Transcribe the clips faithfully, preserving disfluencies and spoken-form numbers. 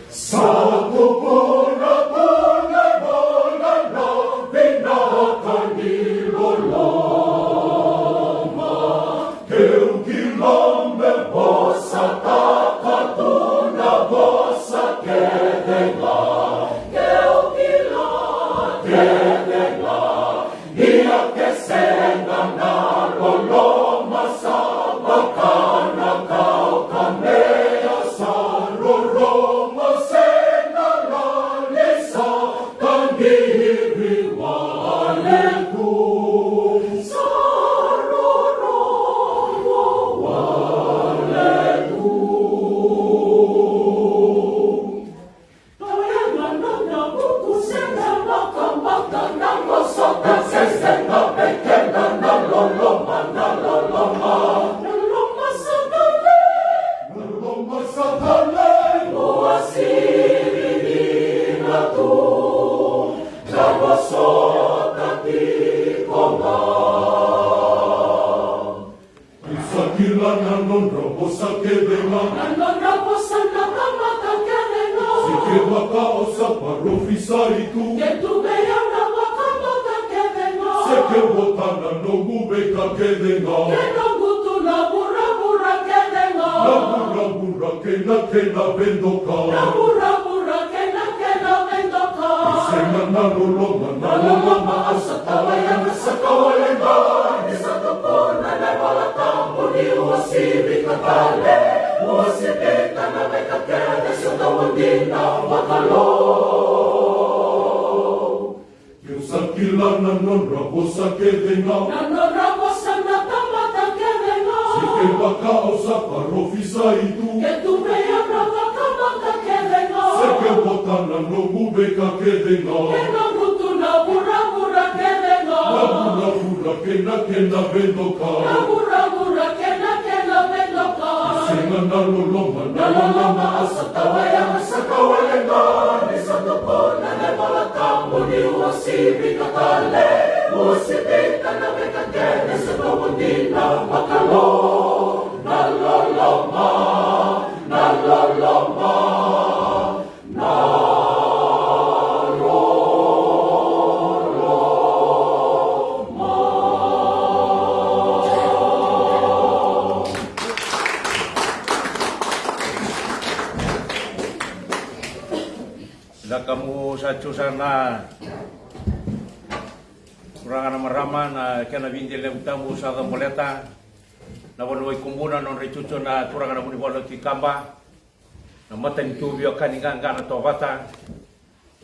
Sa tu vunavuna e vola na vinaka ni loloma. Keu kila me vosataka tu na vosa kece ga. Keu kila kece ga. Ia ke sega na loloma sa vaka na kau kamea sa rorogo se na lali sa taqiri wale tu. Sa rorogo wale tu. Au sa kila na nodra vosa kece ga. Na nodra vosa na tamata kece ga. Se kevaka au sa parofisai tu. Ke tu vei au na vakamata kece ga. Se kevaka na noqu veika kece ga. Ke noqu tu na vuravura kece ga. Na vuravura kei na kena vedoka. Na vuravura kei na kena vedoka. Sega na loloma, na loloma au sa tawa ya na sa kawale ga. Ni sa tukuna na iVola Tabu ni uasivika tale, uasivika na veika kece sa dau dina vakalou. Keu sa kila na nodra vosa kece ga. Na nodra vosa na tamata kece ga. Se kevaka au sa parofisai tu. Ke tu vei au na vakamata kece ga. Se kevaka na noqu veika kece ga. Ke noqu tu na vuravura kece ga. Na vuravura kei na kena vedoka. Na vuravura kei na kena vedoka. Sega na loloma, na loloma au sa tawa ya na sa kawale ga. Ni sa tukuna na iVola Tabu ni uasivika tale, uasivika na veika kece sa dau dina vakalou. Na loloma, na loloma. Vinaka, meu sa tu sara na turaga na marama, na kena vide levu tabu sa cabaleta na vanua i Kubuna, na nodra itutu na turaga na Vunivalu Tui Kaba. Na matanitu veiwekani qaqa na Tovata.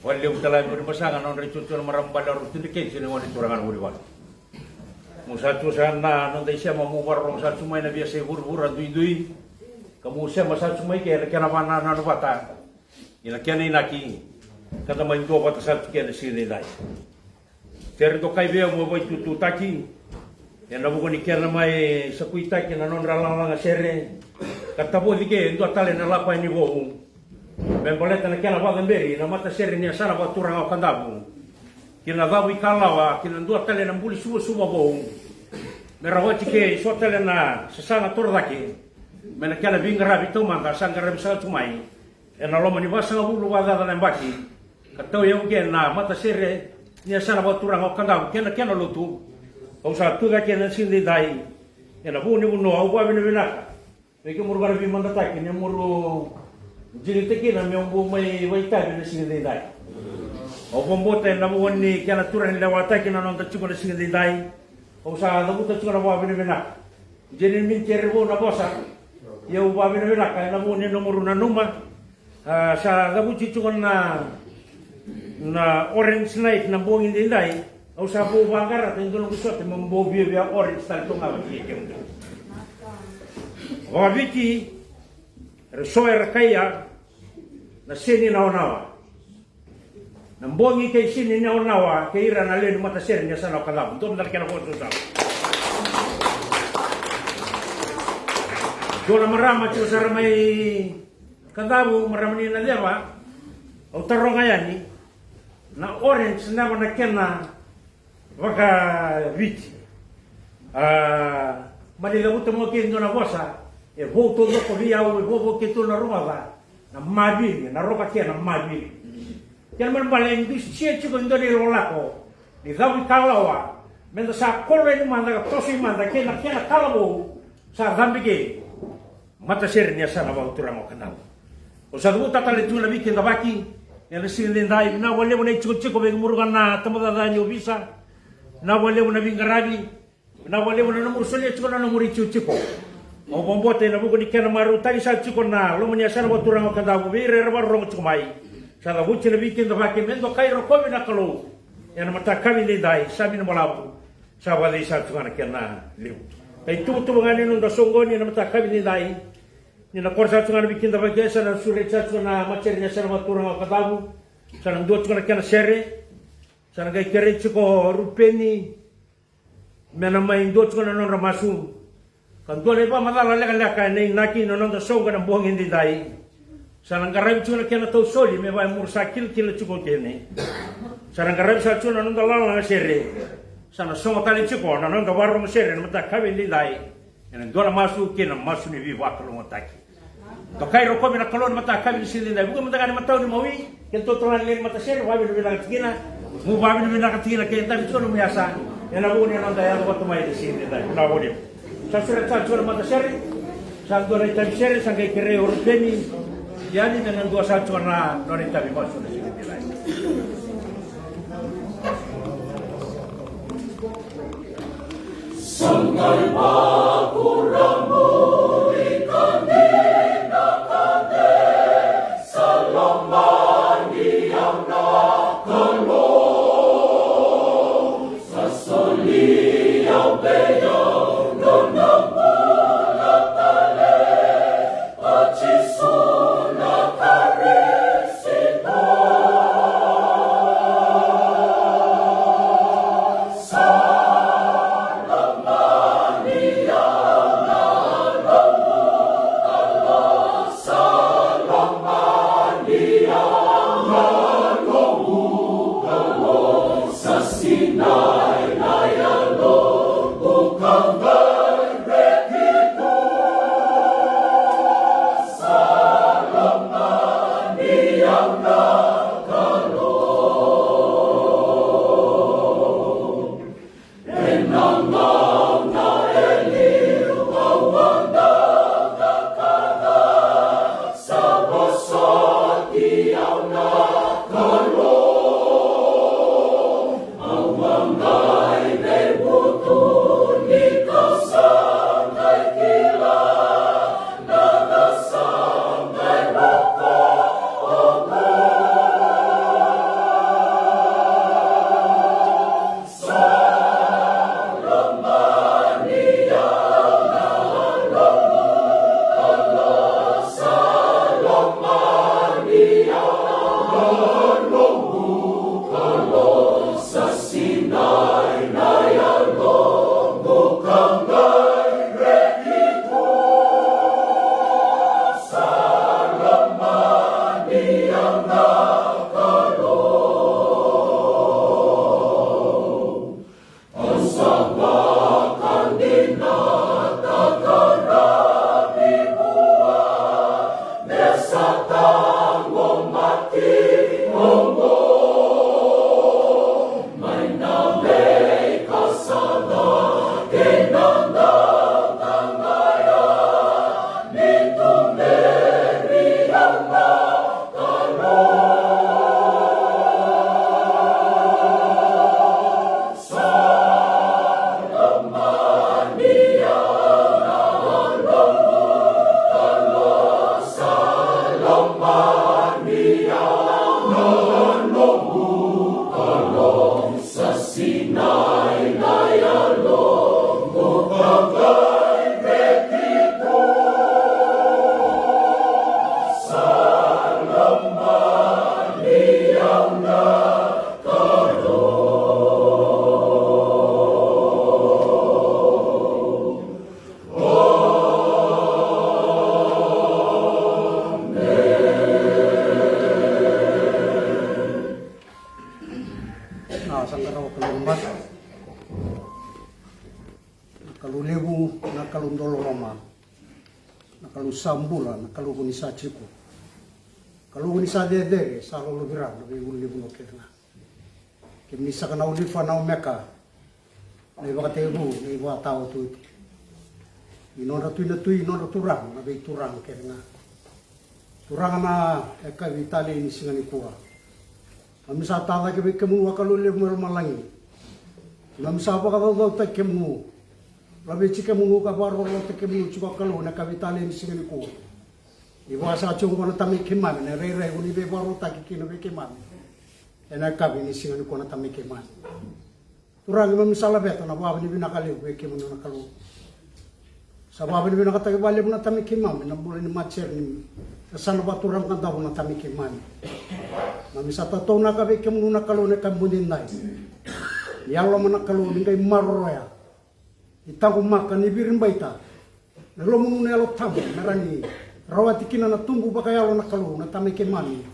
Vakalevu tale ga vei Vunivasaga na nodra itutu na marama bale, Ratu Dreketi, na gone turaga na Vunivalu. Meu sa tu sara na noda isema, meu vakarorogo sara tu mai na veiyasai vuravura duidui, ka meu sema sara tu mai ke na kena vakanananu vata, ia na kena inaki, ka da mai duavata sara tu ke na siga edaidai. Sere dokai vei au mo vakaitututaki ena vuku ni kena mai sakuitaki na nodra lagalaga sere, ka tavoci ke e dua tale na lapa ni vou me baleta na kena vakacaberi na matasere ni yasana vakaturaga o Kadavu ki na cavu i Kalawa, ki na dua tale na buli suvasuva vou, me rawati ke e so tale na sasaga torocake mai na kena veiqaravi taumada sa qaravi saka tu mai ena loma ni vasagavulu vakacaca na yabaki, ka tauyavu ke na matasere ni yasana vakaturaga o Kadavu kei na kena lotu. Au sa tucake ena siga edaidai ena vuku ni vanua. Au vakavinavinaka vei kemuru vakaveimadataki ni muru digitaki kina meu bau mai vakaitavi ena siga edaidai. Au vakabauta ena vuku ni kena turaga ni lewataki na noda tiko ena siga edaidai. Au sa cavuta tiko na vakavinavinaka. Dina ni miniti e rua na vosa. Ia au vakavinavinaka ena vuku ni nomuru nanuma. A, sa cavuti tiko na, na Orange Night na bogi edaidai. Au sa bau vaqara tiko e dua noqu sote meu bau viavia orange tale tu ga vata kei kemudou. Vakaviti era so era kaya na seni na onawa. Na bogi kei seni ni onawa kei ira na lewe ni matasere ni yasana o Kadavu. Dua mada na kena vosa. Dua na marama tiko sara mai Kadavu, marama ni Naceva. Au taroga yani na orange, na cava na kena vakaviti. A, mani cavuta mai kei dua na vosa e vou taucoko vei au, e vou vou keitou na rogoca. Na maviri, na roka kei na maviri. Kena ibalebale e dusia tiko e dua na ilakolako ni cavuikalawa, meda sa kolo yani mada ka toso i mada kei na kena kala vou sa cabe kei matasere ni yasana vakaturaga o Kadavu. Au sa cavuta tale tu na veikidavaki ena siga edaidai. Vinaka vakalevu na itikotiko vei muruka na tabacakacaka ni ovisa. Vinaka vakalevu na veiqaravi. Vinaka vakalevu na nomuni solia tiko na nomuni itikotiko. Au vakabauta ena vuku ni kena marautaki sa tiko na loma ni yasana vakaturaga o Kadavu vei ira era vakarorogo tiko mai. Sa cavuti na veikidavaki me dokai rokovi na Kalou ena mataka edaidai. Sa vinaka vakalevu. Sa vakacei sa tu ga na kena levu. Ka ituvatuva ga ni noda soqoni ena mataka edaidai. Ni na koro sa tu ga na veikidavaki, sa na sureti sa tu ga na matasere ni yasana vakaturaga o Kadavu. Sa na dua tu ga na kena sere. Sa na qai kerei tiko o Rupeni me na mai dua tiko na nodra masu. Ka dua na ivakamacala lekaleka ena inaki na noda soqo ena bogi edaidai. Sa na qaravi tiko na kena tausoli me vaka e muri sa kilakila tiko kina. Sa na qaravi sa tiko na noda lala na sere. Sa na sogo tale tiko na noda vakarorogo sere ena mataka edaidai. Ena dua na masu kei na masu ni veivakalougatataki. Dokai rokovi na Kalou ena mataka ni siga edaidai. Vuka mada ga na imatau ni mawi, kei na tautauvata ni matasere, vakavinavinaka tikina. Mo vakavinavinaka tikina kei na itavi tiko na nomu yasa. Ena vuku ni noda yaco vata mai ena siga edaidai. Vinaka vakalevu. Sa sureta sa tiko na matasere. Sa dua na itavi sere, sa qai kerei o Rupeni. Ia ni na dua sa tiko na nona itavi masu ena siga edaidai. Na sa qarauna Kalou na Bata, na Kalou levu, na Kalou doloroma, na Kalou sa bula, na Kalou vu ni sa tiko. Kalou ni sa cecere, sa lolovira na veiulunivanua kece ga. Kemuni saka na Olifa, na Omeka, na iVakatekivu, na ivakataotioti. Ni nodra Tui na tui, nodra Turaga na veituraga kece ga. Turaga, na yakavi talei ni siga nikua, keimami sa tacake vei kemuni, Kalou levu mai lomalagi. Keimami sa vakacaucautaki kemuni, laveti kemuni ka vakarokorokotaki kemuni tiko, Kalou, na yakavi talei ni siga nikua. Ni vaka sa tiko oqo na tama i keimami, na irairai ko ni veivakarautaki kina vei keimami ena yakavi ni siga nikua, na tama i keimami. Turaga, keimami sa laveta na vakavinavinaka levu vei kemuni, na Kalou. Sa vakavinavinakataki vakalevu na tama i keimami, na bula ni matasere ni yasana vakaturaga Kadavu, na tama i keimami. Keimami sa tataunaka vei kemuni, na Kalou, na yakavi edaidai. Ni yalololoma, na Kalou, ni qai maroroya, ni taqomaka, ni viribaita na lomamuni na Yalo Tabu, me rawa ni rawati kina na tubu vakayalo, na Kalou, na tama i keimami.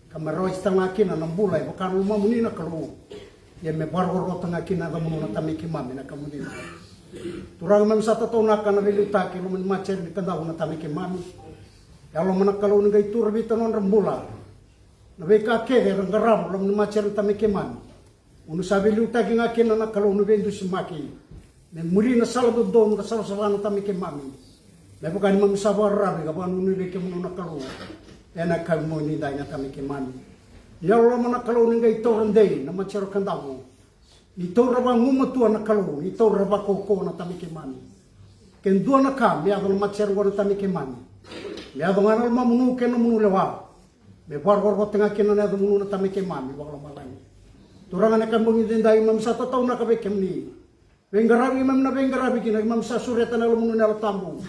Ka me rawati tale ga kina na bula e vaka na lomamuni, na Kalou. Ia me vakarokorokotaka ga kina na yacamuni, na tama i keimami, na yakavi edaidai. Turaga, keimami sa tataunaka na veiliutaki e loma ni matasere ni Kadavu, na tama i keimami. Yalololoma, na Kalou, ni qai turaga vei ira na nodra bula na veika kece era qarava e loma ni matasere, na tama i keimami. O ni sa veiliutaki ga kina, na Kalou, ni veidusimaki me muri na sala dodonu ka savasava, na tama i keimami. Me vaka ni keimami sa vakararavi ka vakanuinui vei kemuni, na Kalou, ena yakavi edaidai, na tama i keimami. Ni yalololoma, na Kalou, ni qai taura dei na matasere o Kadavu. Ni taura vagumatua, na Kalou, ni taura vakaukauwa, na tama i keimami. Ke dua na ka me yaco ena matasere oqo, na tama i keimami, me yaco ga ena lomamuni kei na nomuni lewa. Me vakarokorokotaki ga kina na yacamuni, na tama i keimami vakalomalagi. Turaga, na yakavi edaidai keimami sa tataunaka vei kemuni. Veiqaravi keimami na veiqaravi kina, keimami sa sureta na lomamuni na Yalo Tabu.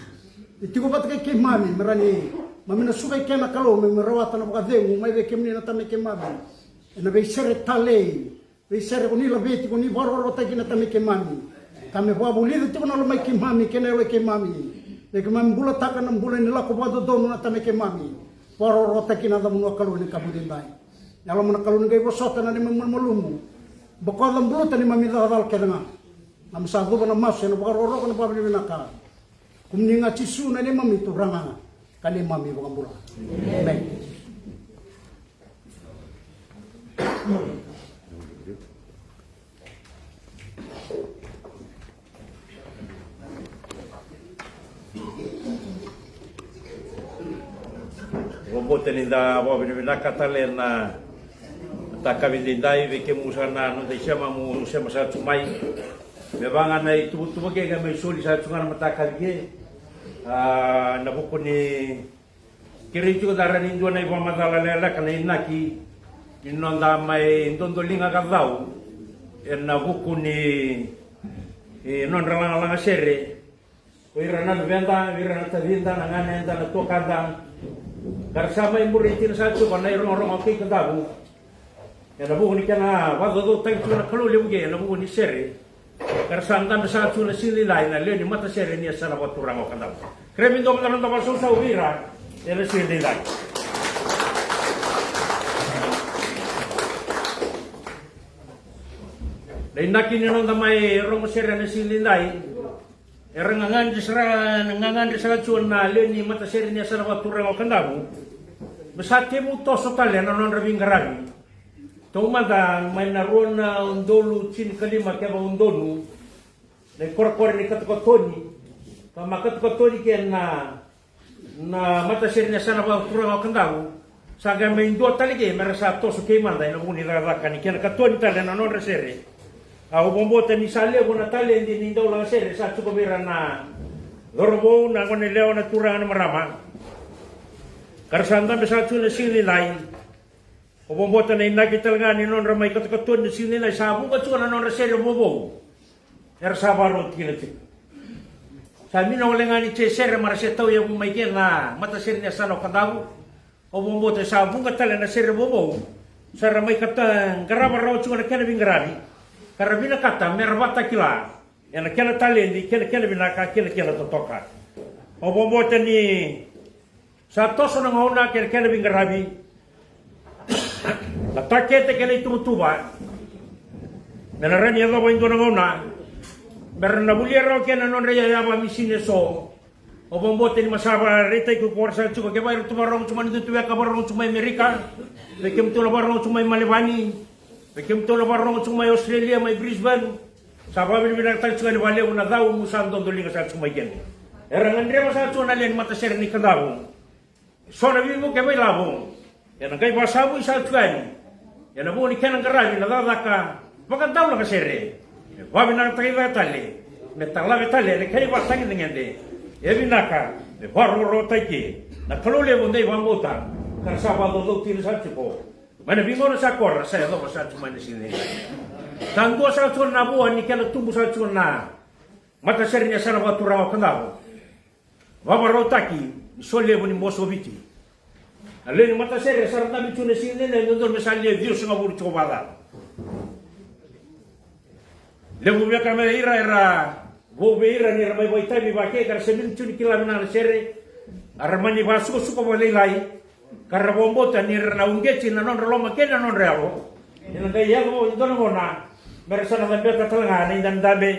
Ni tiko vata kei keimami, me rawa ni keimami na suka i ke, na Kalou, me keimami rawata na vakacegu mai vei kemuni, na tama i keimami. Ena veisere talei, veisere ko ni laveti, ko ni vakarokorokotaki, na tama i keimami. Ka me vakavulica tiko na lomai keimami kei na yaloi keimami, me keimami bulataka na bula ni lako vakadodonu, na tama i keimami. Vakarokorokotaki na yacamuni, na Kalou, ena yakavi edaidai. Yalololoma, na Kalou, ni qai vosota na neimami malumalumu. Bokoca, buluta na neimami cakacala kece ga. Keimami sa cuva na masu ena vakarokoroko, na vakavinavinaka. Kemuni ga Jisu na neimami Turaga ka neimami iVakabula. Emeni. Vakabauta ni da vakavinavinaka tale ena yakavi edaidai vei kemuni saka na noda isema, mo isema saka tu mai. Me vaka ga na ituvatuva ke qai mai soli saka tu ga na mataka vei ke. A, ena vuku ni kerei tiko, da rawa ni dua na ivakamacala lekaleka, na inaki ni noda mai dodoliga ka cau ena vuku ni, e, nodra lagalaga sere o ira na luveda, o ira na tacida, na ganeda, na tuakada. Ka ra sa mai muri tiko saka tiko na irogorogo kei Kadavu. Ena vuku ni kena vakacaucautaki tiko na Kalou levu ke ena vuku ni sere. Ka ra sa dabe saka tiko ena siga edaidai na lewe ni matasere ni yasana vakaturaga o Kadavu. Kerea me dua mada na noda vakasausau vei ira ena siga edaidai. Na inaki ni noda mai rogo sere ena siga edaidai. Era gagadre sara, gagadre sara tiko na lewe ni matasere ni yasana vakaturaga o Kadavu me sa tekivu toso tale na nodra veiqaravi. Taumada mai na rua na udolu tinikalima kei na udolu, na ikorakora ni katokatoni, ka mai katokatoni kina na matasere ni yasana vakaturaga o Kadavu. Sa qai mai dua tale ke me ra sa toso kei mada ena vuku ni cakacaka ni kena katoni tale na nodra sere. Au vakabauta ni sa levu na taledi ni daulaga sere sa tiko vei ira na cauravou, na goneyalewa, na turaga, na marama. Ka ra sa dabe saka tiko ena siga edaidai. Au vakabauta na inaki tale ga ni nodra mai katokatoni ena siga edaidai sa vuqa tiko na nodra sere vovou. Era sa vakaroti kina tiko. Sa mini wale ga ni se sere me ra se tauyavu mai kina na matasere ni yasana o Kadavu. Au vakabauta sa vuqa tale na sere vovou sa ra mai kata, qarava rawa tiko na kena veiqaravi. Ka ra vinakata me ra vakatakila ena kena taledi kei na kena vinaka kei na kena totoka. Au vakabauta ni sa toso na gauna kei na kena veiqaravi. Na takete kei na ituvatuva me na rawa ni yacova e dua na gauna me ra na volia rawa kina na nodra iyaya vakamisini eso. Au vakabauta ni ma sa vakaraitaki ko koya sa tiko, kevaka eratou vakarorogo tiko mai na Tutuweka, vakarorogo tiko mai Amerika, vei kemudou na vakarorogo tiko mai Melevani, vei kemudou na vakarorogo tiko mai Australia, mai Brisbane. Sa vakavinavinakataki tiko yani vakalevu na cau mu sa dodoliga sa tiko mai kina. Era gadreva sa tiko na lewe ni matasere ni Kadavu. So na veivuke vakailavo ena qai vakasavui sa tiko yani ena vuku ni kena qaravi na cakacaka vakadaulagasere. Me vakavinavinakataki cake tale, me talave tale ena kena ivakatagedegede. E vinaka me vakarokorokotaki na Kalou levu, dei vakabauta ka ra sa vakacaucautaki sa tiko mai na veigauna sa kora sa yacova sa tiko mai na siga. Sa dua sa tiko na vua ni kena tubu sa tiko na matasere ni yasana vakaturaga o Kadavu. Vakarautaki ni solevu ni Boso o Viti. Na lewe ni matasere sa ra dabe tu na siga nikua e dodonu me sa lewe ciwasagavulu tiko vakacava. Levu veka mai ira era vou vei ira ni ra mai vakaitavi vake ka ra se mini tu ni kila vinaka na sere. A ra mani vakasukosuko vakalailai ka ra vakabauta ni ra na uqeti na nodra loma kei na nodra yalo. Ni na qai yaco e dua na gauna me ra sa na cabeta tale ga na idabedabe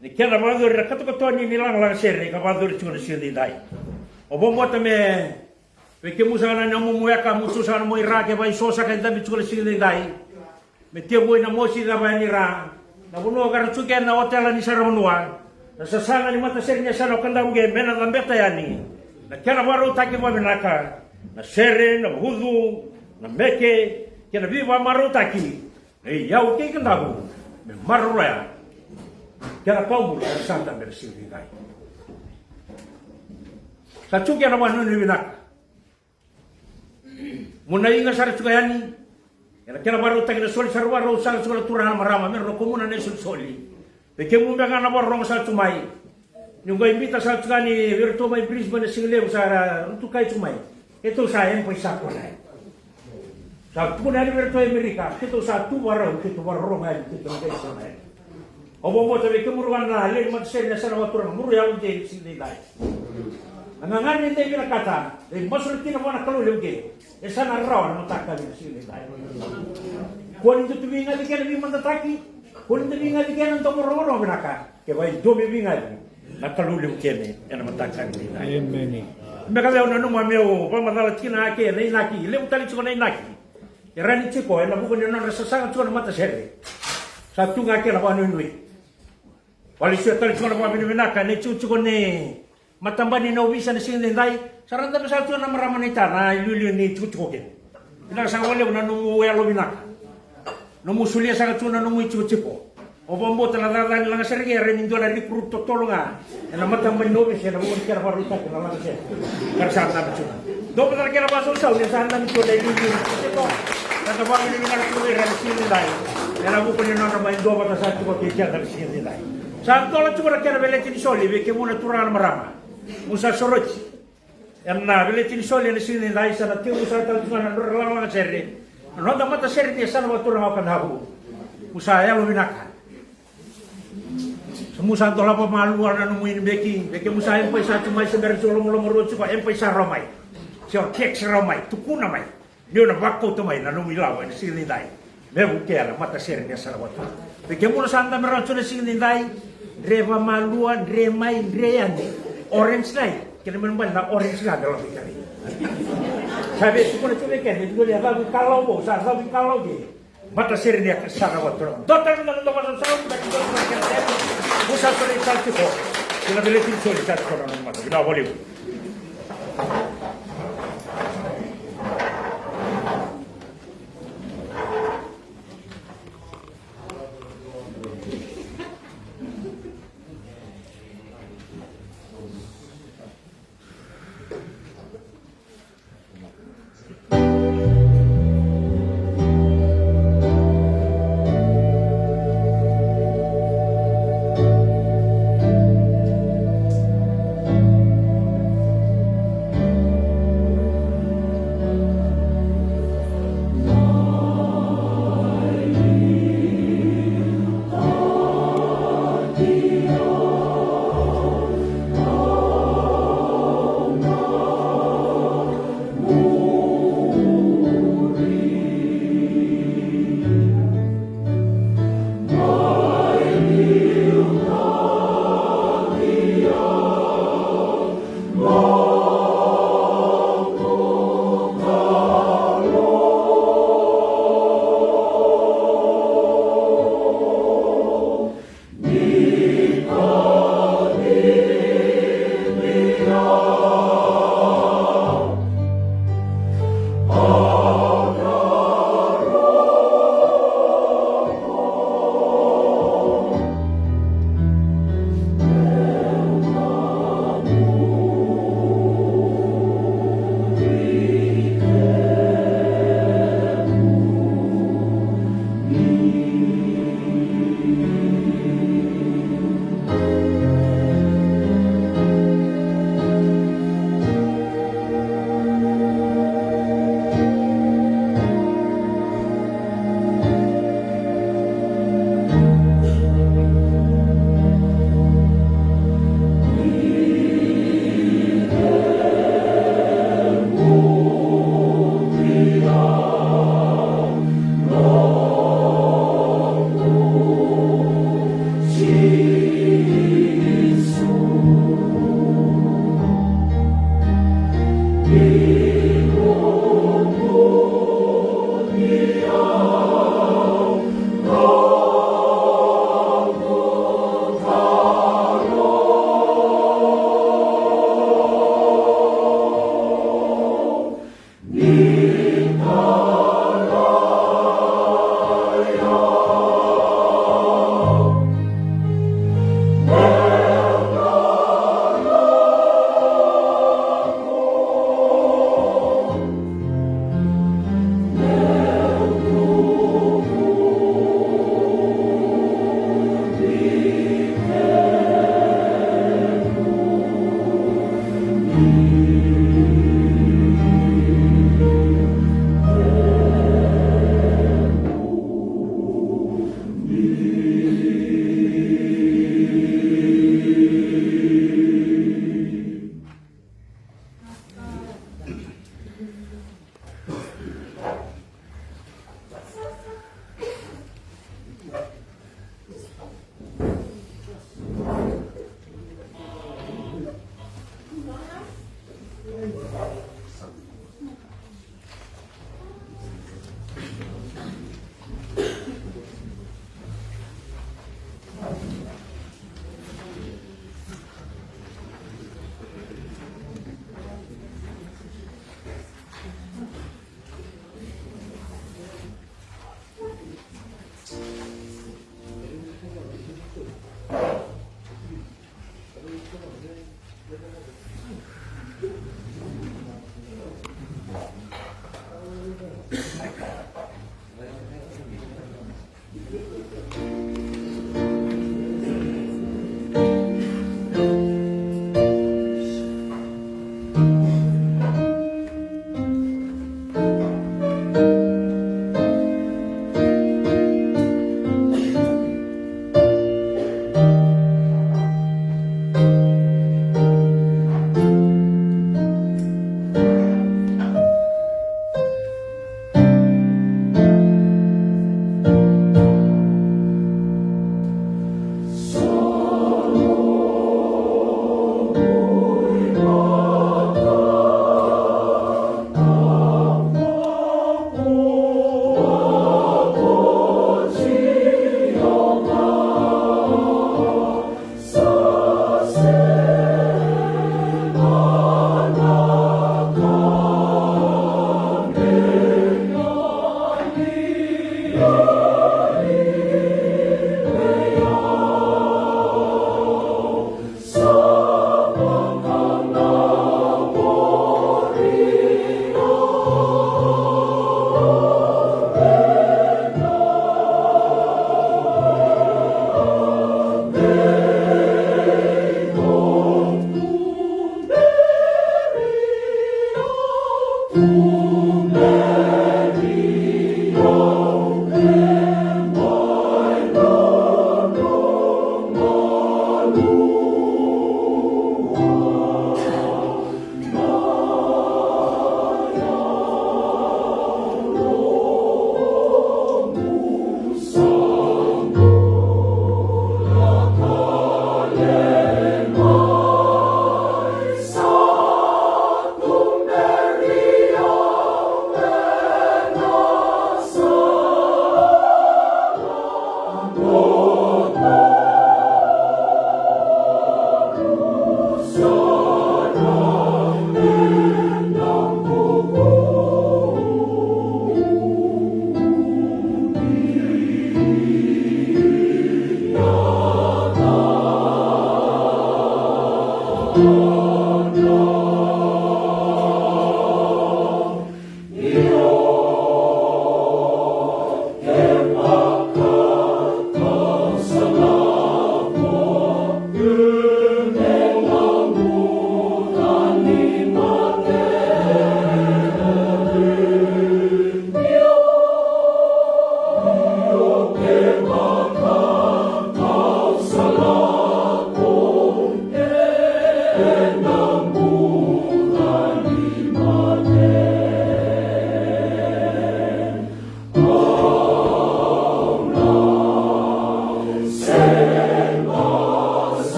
ni kena vakayacori na katokatoni ni lagalaga sere ka vakayacori tiko na siga daidai. Au vakabauta me vei kemu saka na nomu weka, mu tu saka na moi ra, kevaka e so saka e dabe tiko na siga daidai. Me tevu ena mosi cava yani ra na vanua ka ra tu kina na otela ni saravanua. Na sasaga ni matasere ni yasana o Kadavu ke me na cabeta yani na kena vakarautaki vakavinaka na sere, na vucu, na meke kei na veivakamarautaki. Ei, au kei Kadavu me maroroya kena paubula era sa dabe na siga daidai. Sa tu kina na vakanuinui vinaka. Mu na iga sara tiko yani ena kena vakarautaki na soli sa ra vakarau sara tiko na turaga na marama me ra na kumuna na isolisoli. Vei kemu beka na vakarorogo sa tu mai, niu qai biuta sa tu ga ni vei iratou mai Brisbane na siga levu sa ra rutukai tu mai. Keitou sa empai sa kona yani. Sa tukuna yani vei iratou e Amerika, keitou sa tu vakarau, keitou vakarorogo yani, keitou na qai kona yani. Au vakabauta vei kemuru ga na lewe ni matasere ni yasana vakaturaga, muru yalo dei siga daidai. Na gagana ni dei vinakata, dei masulaki kina vua na Kalou levu ke. E sa na rawa na mataka ni siga daidai. Kua ni da tu veigaci kei na veimadataki, kua ni da veigaci kei na domo rogorogo vinaka. Kevaka e dua me veigaci, na Kalou levu kece ena mataka ni daidai. Emeni. Me ka levu na nomu a meu vakamacala tiko na ke na inaki, levu tale tiko na inaki e rawa ni tiko ena vuku ni nodra sasaga tiko na matasere. Sa tu ga ke na vakanuinui. Valesuya tale tiko na vakavinavinaka ena itikotiko ni matabani na ovisa na siga daidai. Sa ra dabe sara tiko na marama na ita na iliuliu ni tikotiko kina. Vinaka saka vakalevu na nomu yalo vinaka. Nomu solia saka tiko na nomu itikotiko. Au vakabauta na cakacaka ni lagasere ke e rawa ni dua na recruit totolo ga ena matabani na ovisa ena vuku ni kena vakarautaki na lagasere. Ka ra sa dabe tiko. Dua vata na kena vakasausau ni sa dabe tiko na iliuliu ni tikotiko. Ka da vakavinavinaka tiko vei ira ena siga daidai ena vuku ni nodra mai duavata sa tiko kei keda ena siga daidai. Sa dola tiko na kena veleti ni soli vei kemuna turaga na marama. Mu sa soroti ena veleti ni soli ena siga daidai, sa na tevu sara tale tiko ga na nodra lagalaga sere. Na noda matasere ni yasana vakaturaga o Kadavu. Mu sa yalo vinaka. Sa mu sa dolava malua na nomu inibeki, vei kemu sa empai sa tu mai se bera tiko lomalomarua tiko, empai sa rawa mai. Se o text rawa mai, tukuna mai. Niu na vakauta mai na nomu ilavo ena siga daidai. Me vukea na matasere ni yasana vakaturaga. Vei kemuna sa dabe rawa tu na siga daidai, dre vamalua, dre mai, dre yani. Orange nai, kena mena bale na orange ga me lako i kari. Sa vei tukuna tu vei keda, e dua ni a cavu i kalau vou, sa cavu i kalau ke. Matasere ni yasana vakaturaga. Dua tale na noda vakasausau, na ki dua na kena tale. Mu sa soli tale tiko. Kina veleti ni soli tale tiko na noda mata. Vinaka vakalevu.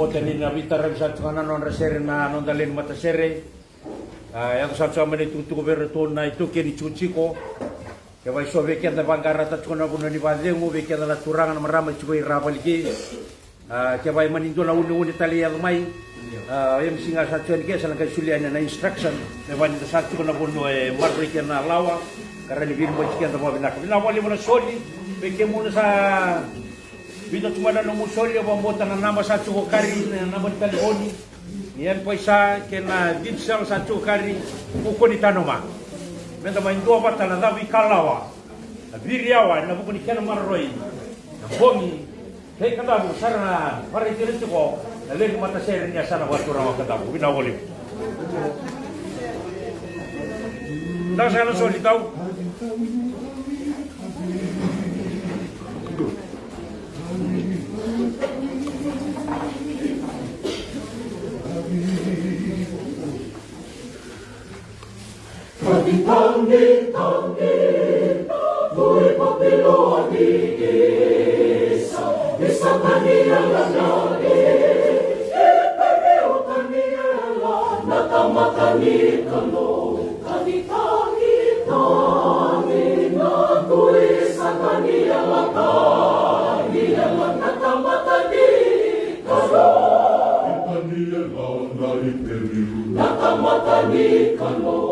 Oti ni na veitaravi sa tu ga na nodra sere na noda lewe ni matasere. A, yaco sa tu ga mai na itukutuku vei iratou na itaukei ni tikotiko. Kevaka e so vei keda vaqarata tiko na vanua ni vakacegu, vei keda na turaga na marama tiko i Ravaliki. A, kevaka e mani dua na uneune tale e yaco mai. A, o MC ga sa tu yani ke sa na qai solia yani na instruction me vaka ni da sa tiko na vanua e maroroi kina na lawa. Ka rawa ni viribaiti keda vakavinaka. Vinaka vakalevu na soli. Vei kemuni na sa vica tu mai na nomu soli, au vakabauta na naba sa tiko kari, na naba ni talevoni. Ni M-PAiSA kei na digicel sa tiko kari, kua ni tanoma. Meda mai duavata na cavu ikalawa. Na viriawa ena vuku ni kena maroroi na bogi kei Kadavu, sa ra na vakaraitaka tiko na lewe ni matasere ni yasana vakaturaga o Kadavu. Vinaka vakalevu. Daru sa na soli tau. Ka ni tagi, tagi, tui Papiloni isa, isa Taniela na i, i Iperiu Taniela na tamata ni Kalou. Ka ni tagi, tagi na tui isa Taniela, Taniela na tamata ni Kalou. Taniela na Iperiu na tamata ni Kalou.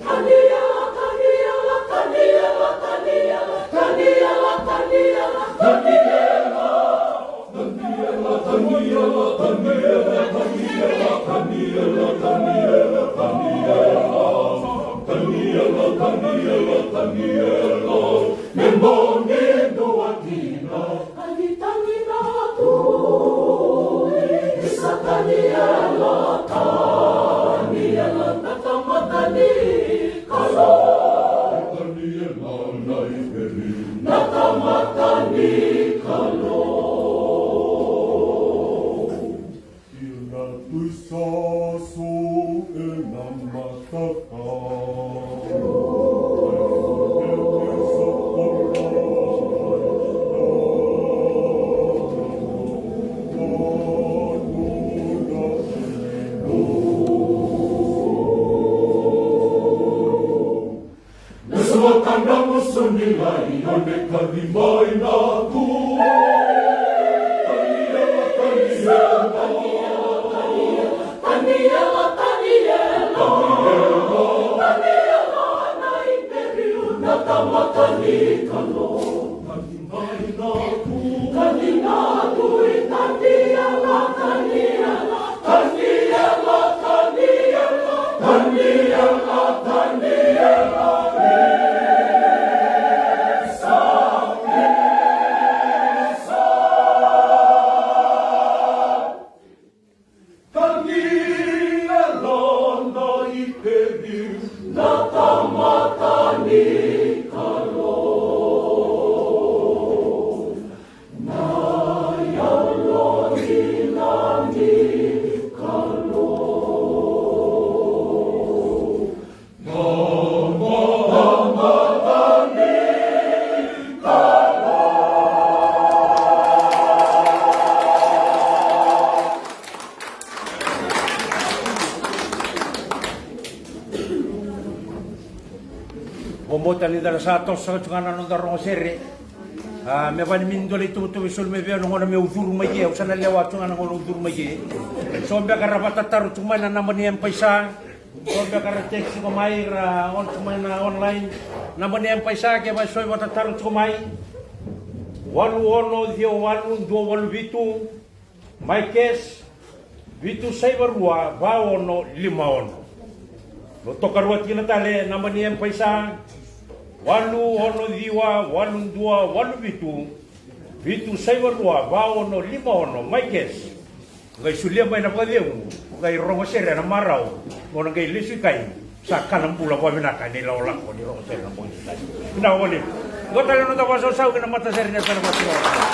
Taniela, Taniela, Taniela, Taniela, Taniela, Taniela, Taniela. Taniela, Taniela, Taniela, Taniela, me bogi dua kina. Ka ni tagi na tui isa Taniela, Taniela na tamata ni Kalou. Taniela na Iperiu na tamata ni Kalou. Ia na tui sa so ena mataka. Na savata na gusu ni laione, kaci mai na tui. Taniela, Taniela, Taniela, Taniela, na Iperiu na tamata ni Kalou. Ka ni yalona i Iperiu na tamata ni Kalou. Na yalona ni Kalou. Vakabauta ni da na sa toso saka tu ga na noda rogo sere. A, me vaka ni mini dua na ituvatuva e soli mai vei au na gauna meu curu mai ke, au sa na lewa tu ga na gauna au curu mai ke. So beka ra vakatataro tu mai na naba ni M-PAiSA. So beka ra text tiko mai, ra on tiko mai na online. Naba ni M-PAiSA, kevaka e so e vakatataro tiko mai. Walu ono ciwa walu dua walu vitu. Mai cash, vitu saiva rua va ono lima ono. Mo tokaruataki na tale, naba ni M-PAiSA, walu ono ciwa walu dua walu vitu, vitu saiva rua va ono lima ono. Mai cash. Qai solia mai na vakacegu, qai rogo sere ena marau, mo na qai lesu i kai, sa kana bula vakavinaka ena ilakolako ni rogo sere ena bogi ni siga. Vinaka vakalevu. Qo tale na noda vakasausau ki na matasere ni yasana vakaturaga.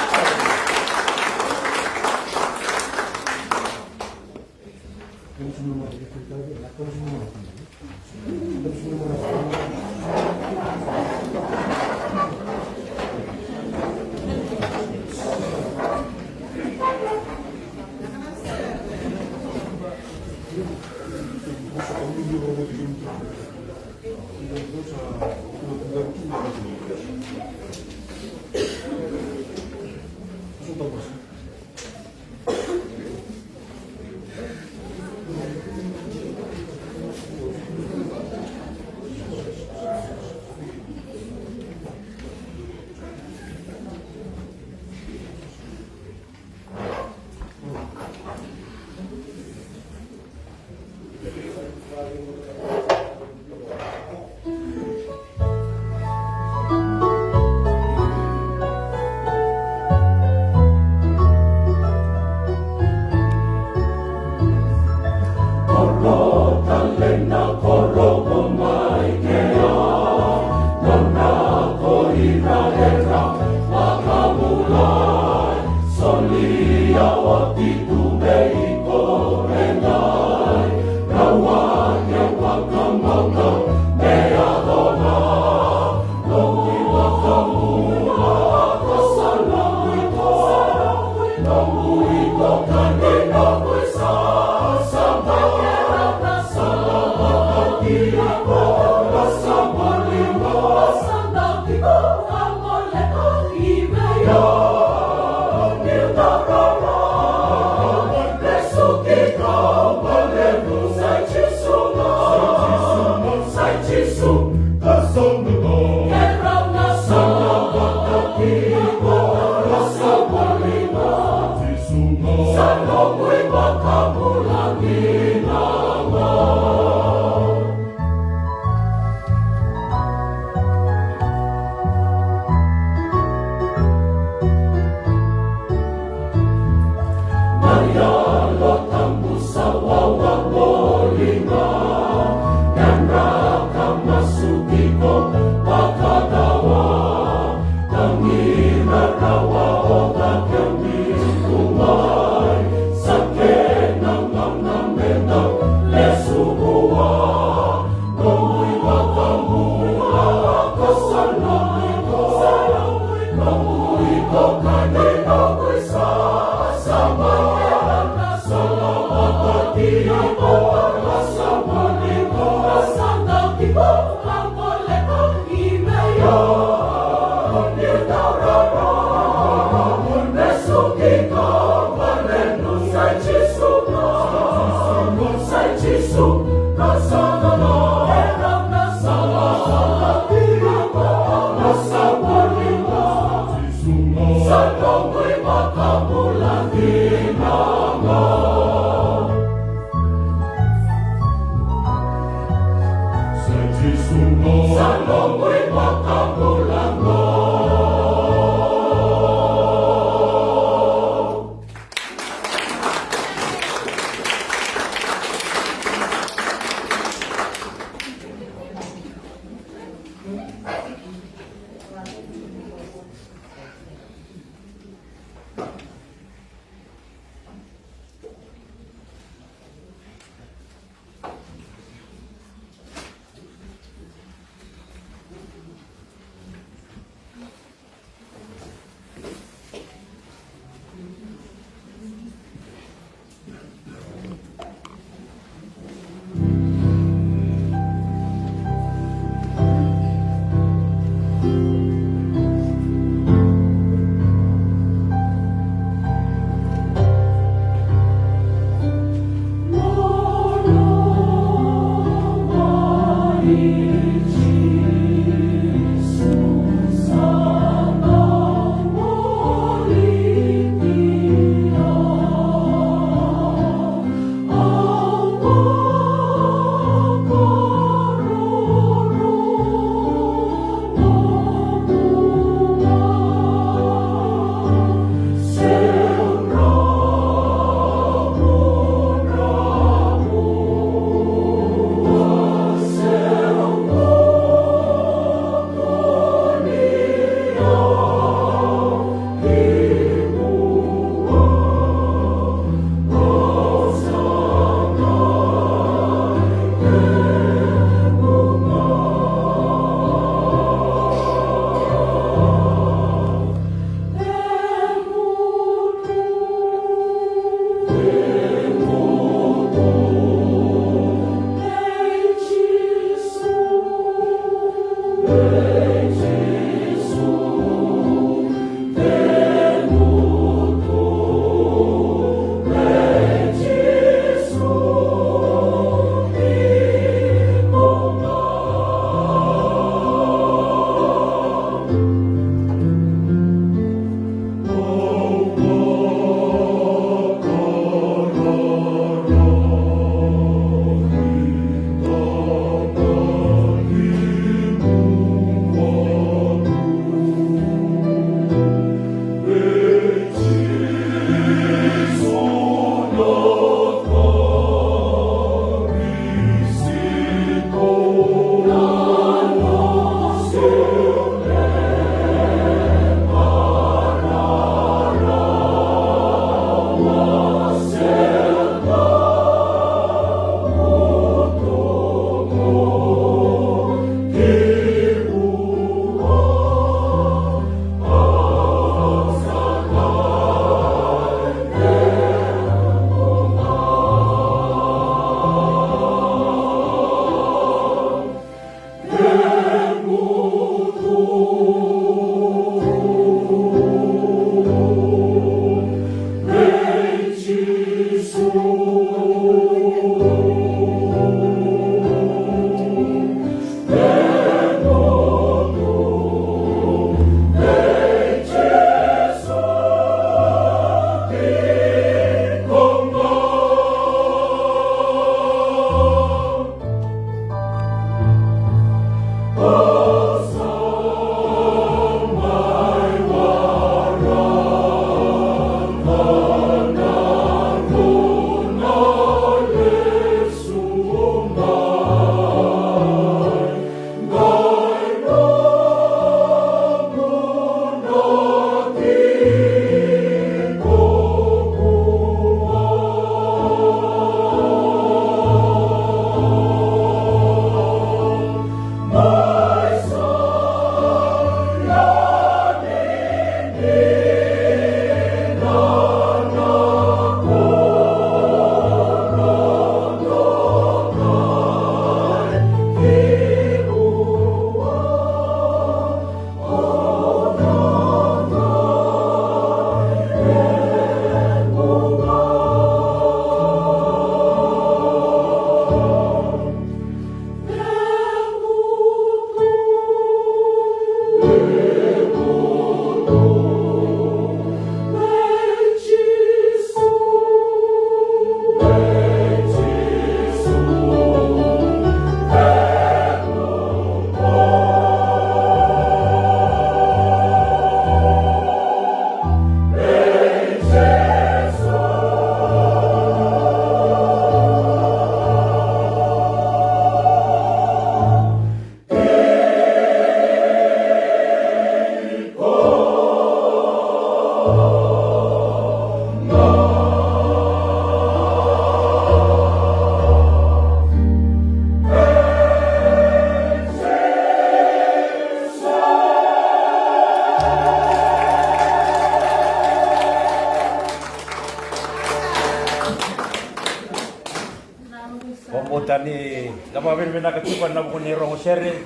Tani, da vakavinavinaka tiko ena vuku ni rogo sere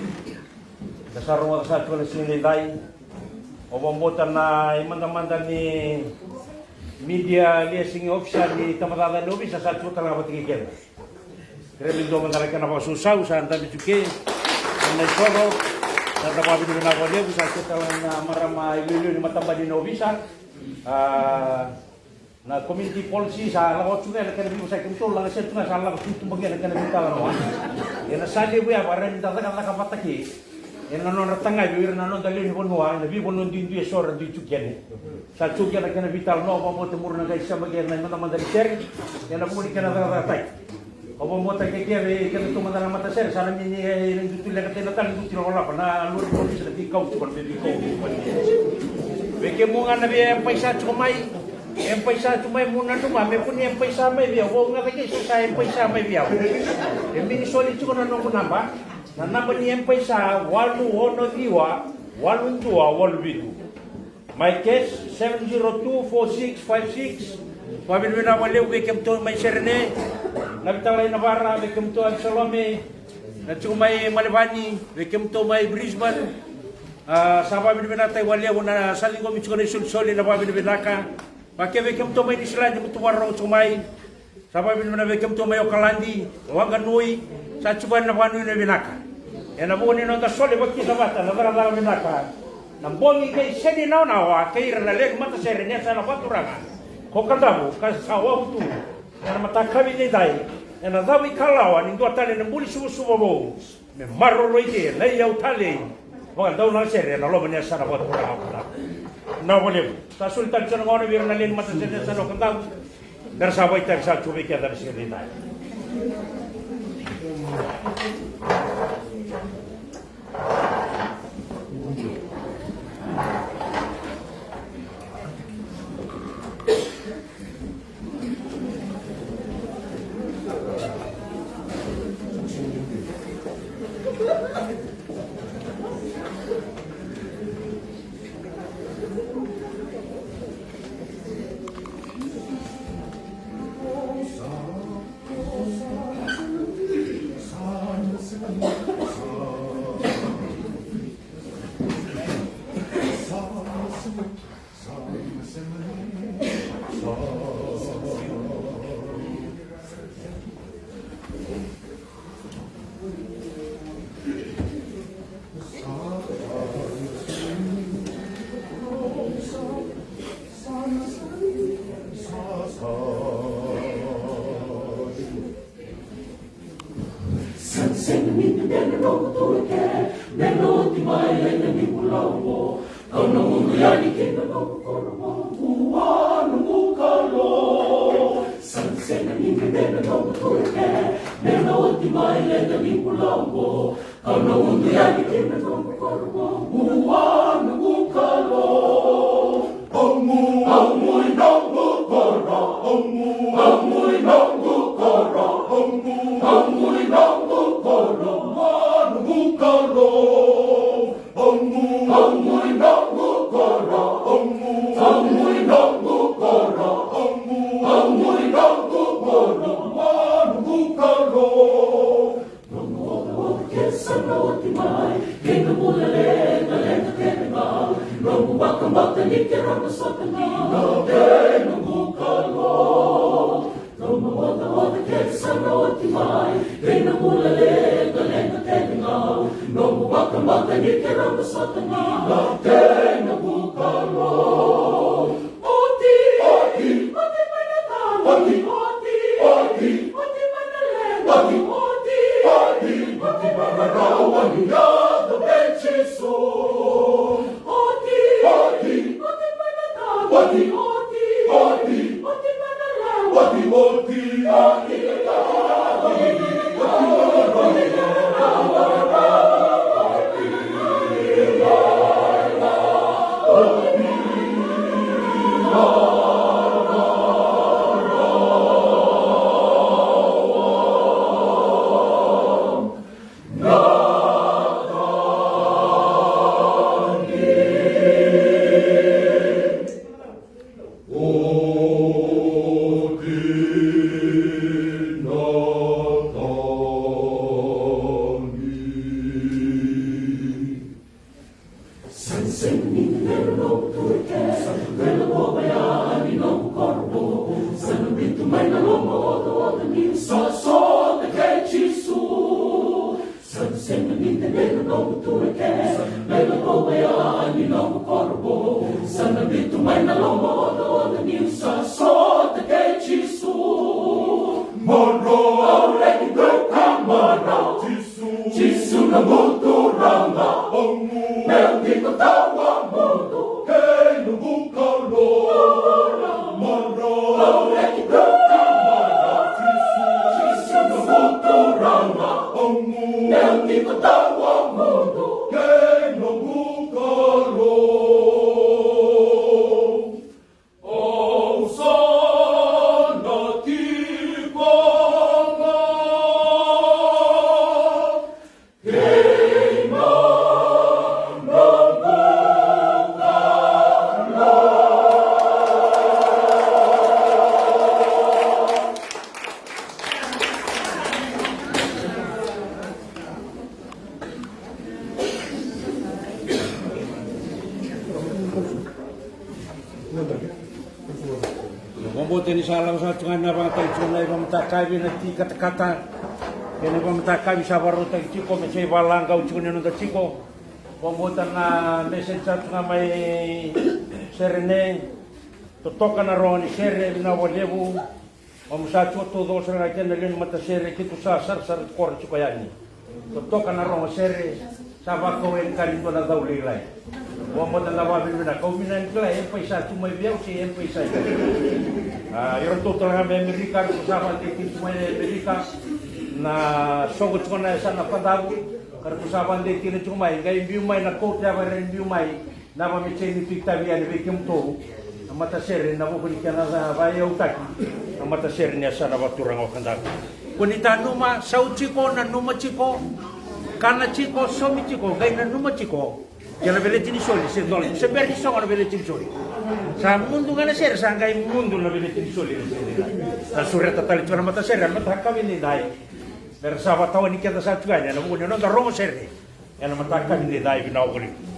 da sa rogoca sa tiko na siga nidai. Au vakabauta na imadamada ni media liaison officer ni tabacakacaka ni ovisa sa tiko tale ga vata kei keda. Kerea me dua mada na kena vakasausau sa dabe tu ke na isoro. Sa da vakavinavinaka vakalevu, sa tiko tale ga na marama iliuliu ni matabani ni ovisa. A, na community policy sa lako tu ga ena kena veivosaki, kemudou laga sere tu ga sa lako tu tu baki ena kena veitalanoa. Ena sa levu ya, vakarau ni da cakacaka vata ke ena nodra tagavi o ira na noda lewe ni vanua ena veivanua duidui eso era dui tu kina. Sa tu kina na kena veitalanoa, au vakabauta muri na qai sema kina na imadamada ni sere ena vuku ni kena cakacakataki. Au vakabauta ke kece vei kedatou mada na matasere sa na mini e na dutu leqataki na tale dutu lavalava na lori polisi na veikau tiko na veikau. Vei kemu ga na vei empaisa tiko mai, empaisa tu mai, mu nanuma me kua ni empaisa mai vei au, vou ga vei kei so sa empaisa mai vei au. E mini soli tiko na noqu naba. Na naba ni empaisa walu ono ciwa walu dua walu vitu. My cash seven zero two four six five six. Vakavinavinaka vakalevu vei kemudou mai Serene, na Vitalai Navara, vei kemudou Abisalome na tiko mai Malevani, vei kemudou mai Brisbane. A, sa vakavinavinakataki vakalevu na sa ciqomi tiko na isolisoli, na vakavinavinaka. Vaka kece vei kemudou mai Niusiladi, mo tu vakarorogo tiko mai. Sa vakavinavinaka vei kemudou mai Okaladi, Waqa, Nui, sa tiko yani na vakanuinui vinaka. Ena vuku ni noda soli vakina vata na cakacaka vinaka. Na bogi kei Seni Nawanawa kei ira na lewe ni matasere ni yasana vakaturaga ko Kadavu ka sa wavotu ena mataka ni daidai ena cavu ikalawa ni dua tale na buli suvasuva vou. Me maroroi ke na iyau talei vakadaunasere ena loma ni yasana vakaturaga o Kadavu. Vinaka vakalevu. Sa soli tale tiko na gauna vei ira na lewe ni matasere ni yasana o Kadavu me ra sa vakaitavi sa tu vei keda na siga nidai. Sega ni dede na noqu turaga, me na oti mai ena noqu bula oqo. Au na udu yani ki na noqu koro mo vua noqu Kalou. Sega ni dede na noqu turaga, me na oti mai ena noqu bula oqo. Au na udu yani ki na noqu koro mo vua noqu Kalou. Au mu, au mu i noqu koro, au mu, au mu i noqu koro, au mu, au mu i noqu koro, vua noqu Kalou. Au mu, au mu i noqu koro, au mu, au mu i noqu koro, au mu, au mu i noqu koro, vua noqu Kalou. Noqu ocaoca kece sa na oti mai, kei na bula leqaleqa kece ga. Noqu vakabauta ni keirau na sota kina vei noqu Kalou. Noqu ocaoca kece sa na oti mai, kei na bula leqaleqa kece ga. Noqu vakabauta ni keirau na sota kina vei noqu Kalou. Oti, oti, oti mai na tagi, oti, oti, oti mai na leqa, oti, oti, oti mai na rawa ni yaca vei Jisu. Oti, oti, oti mai na tagi, oti, oti, oti mai na leqa, oti, oti, oti. Vakabauta ni sa lako sara tu ga na vakayagataki tiko na ivakamatakavi na tiki katakata kei na ivakamatakavi sa vakarautaki tiko me sa ivakalagau tiko ni noda tiko. Vakabauta na message sa tu ga mai Serene. Totoka na rogo ni sere, vinaka vakalevu. Au sa tiko taucoko sara ga kei na lewe ni matasere, keitou sa sarasara kora tiko yani. Totoka na rogo sere, sa vakau yani ka ni dua na cau lailai. Au mada na vakavinavinaka, au vinaka ni kila, e pai sa tu mai vei au se e pai sa i. A, iratou tale ga mai Amerika, ratou sa vakadei tiko mai Amerika. Na soqo tiko na yasana Fadavu, ka ratou sa vakadei tiko mai, qai biu mai na kouta yava era biu mai. Na vamecei ni pikitavi yani vei kemudou na matasere, na vuku ni kena ca vaiyautaki na matasere ni yasana vakaturaga o Kadavu. Ko ni ta numa, sau tiko, nanuma tiko, kana tiko, somi tiko, qai nanuma tiko. Kena veleti ni soli se dola, se bera ni sogo na veleti ni soli. Sa mudu ga na sere, sa qai mudu na veleti ni soli. Na sureta tale tiko na matasere, na matakavi ni dai. Mera sa vatawani keda sa tiko yani, na vuku ni noda rogo sere. Ena mataka ni dai, vinaka vakalevu.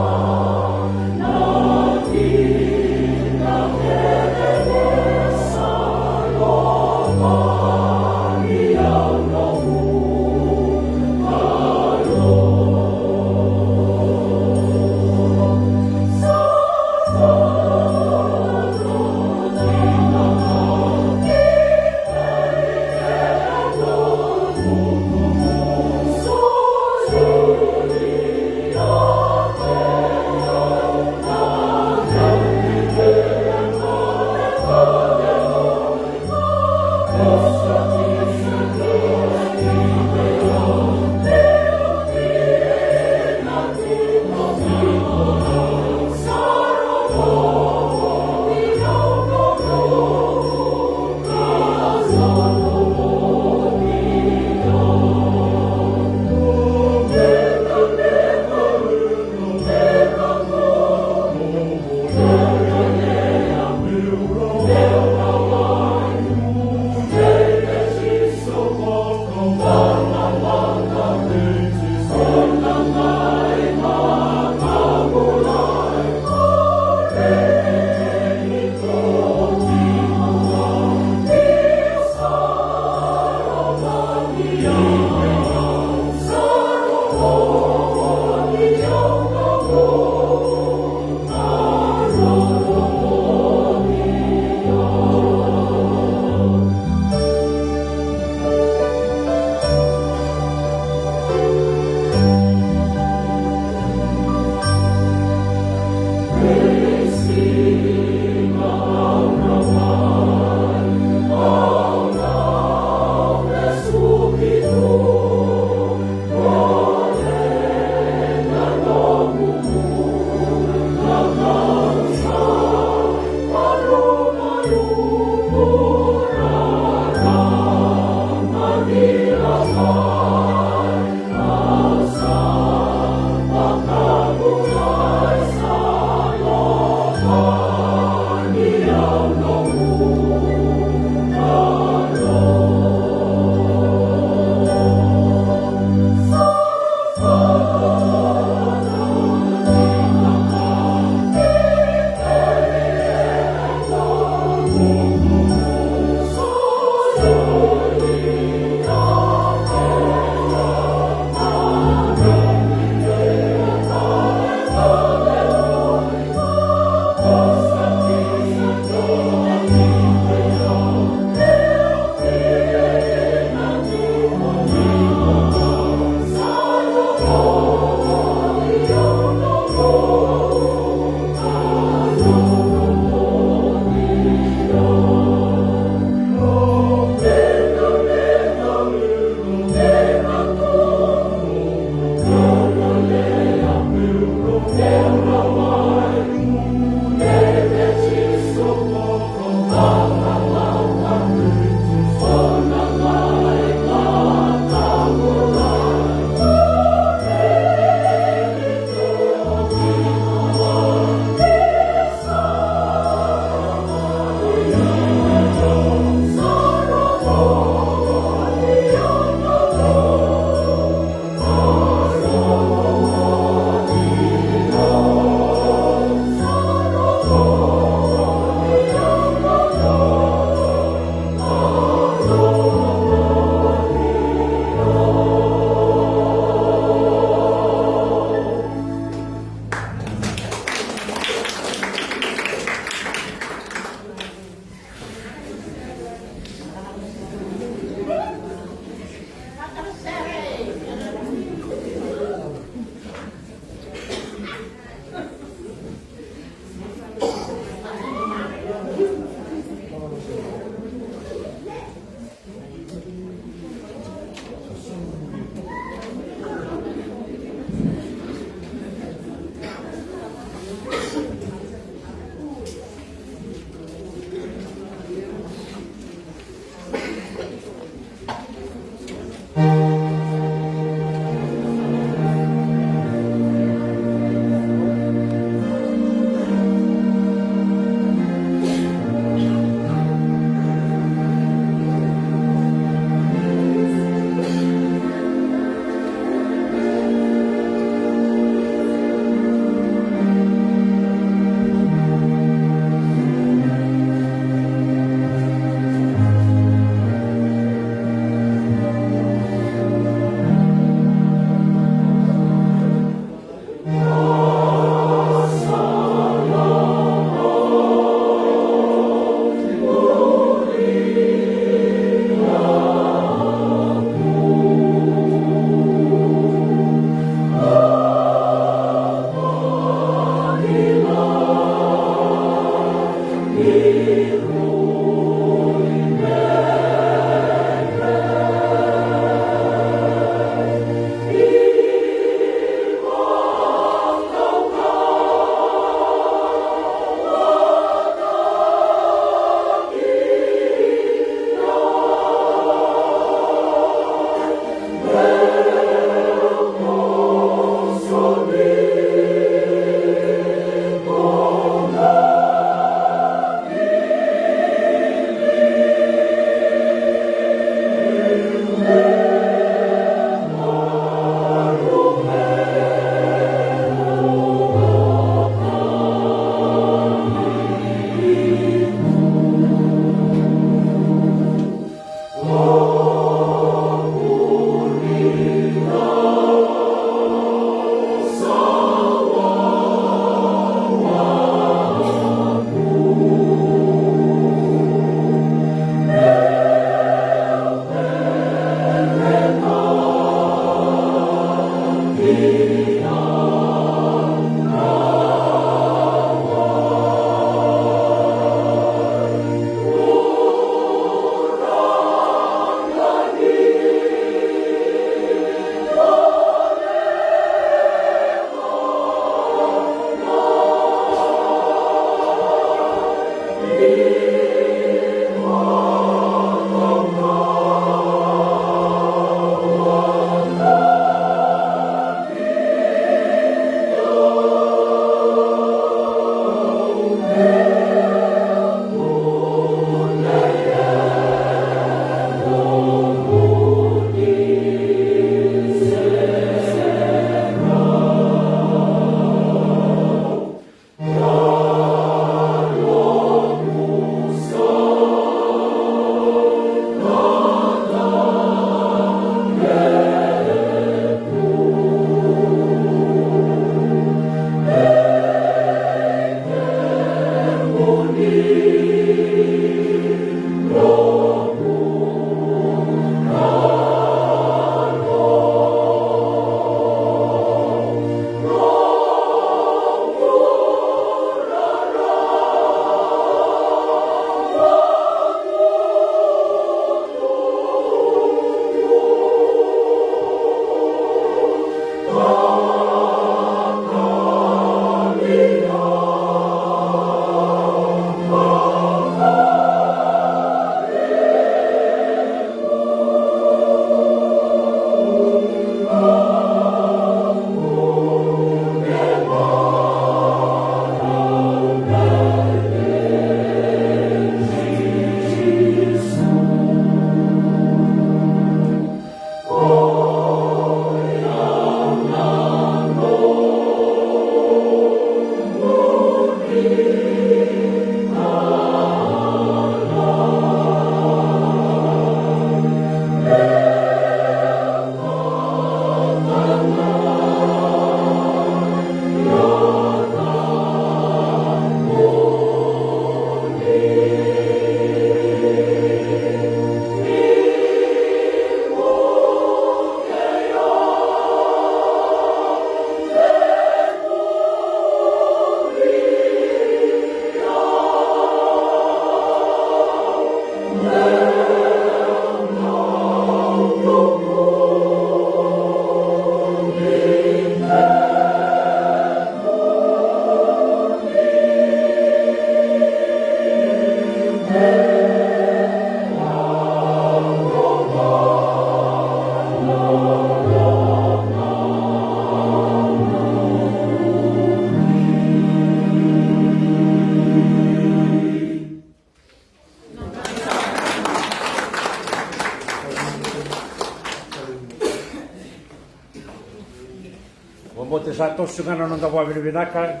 Vakabauta sa toso ga na noda vakavinavinaka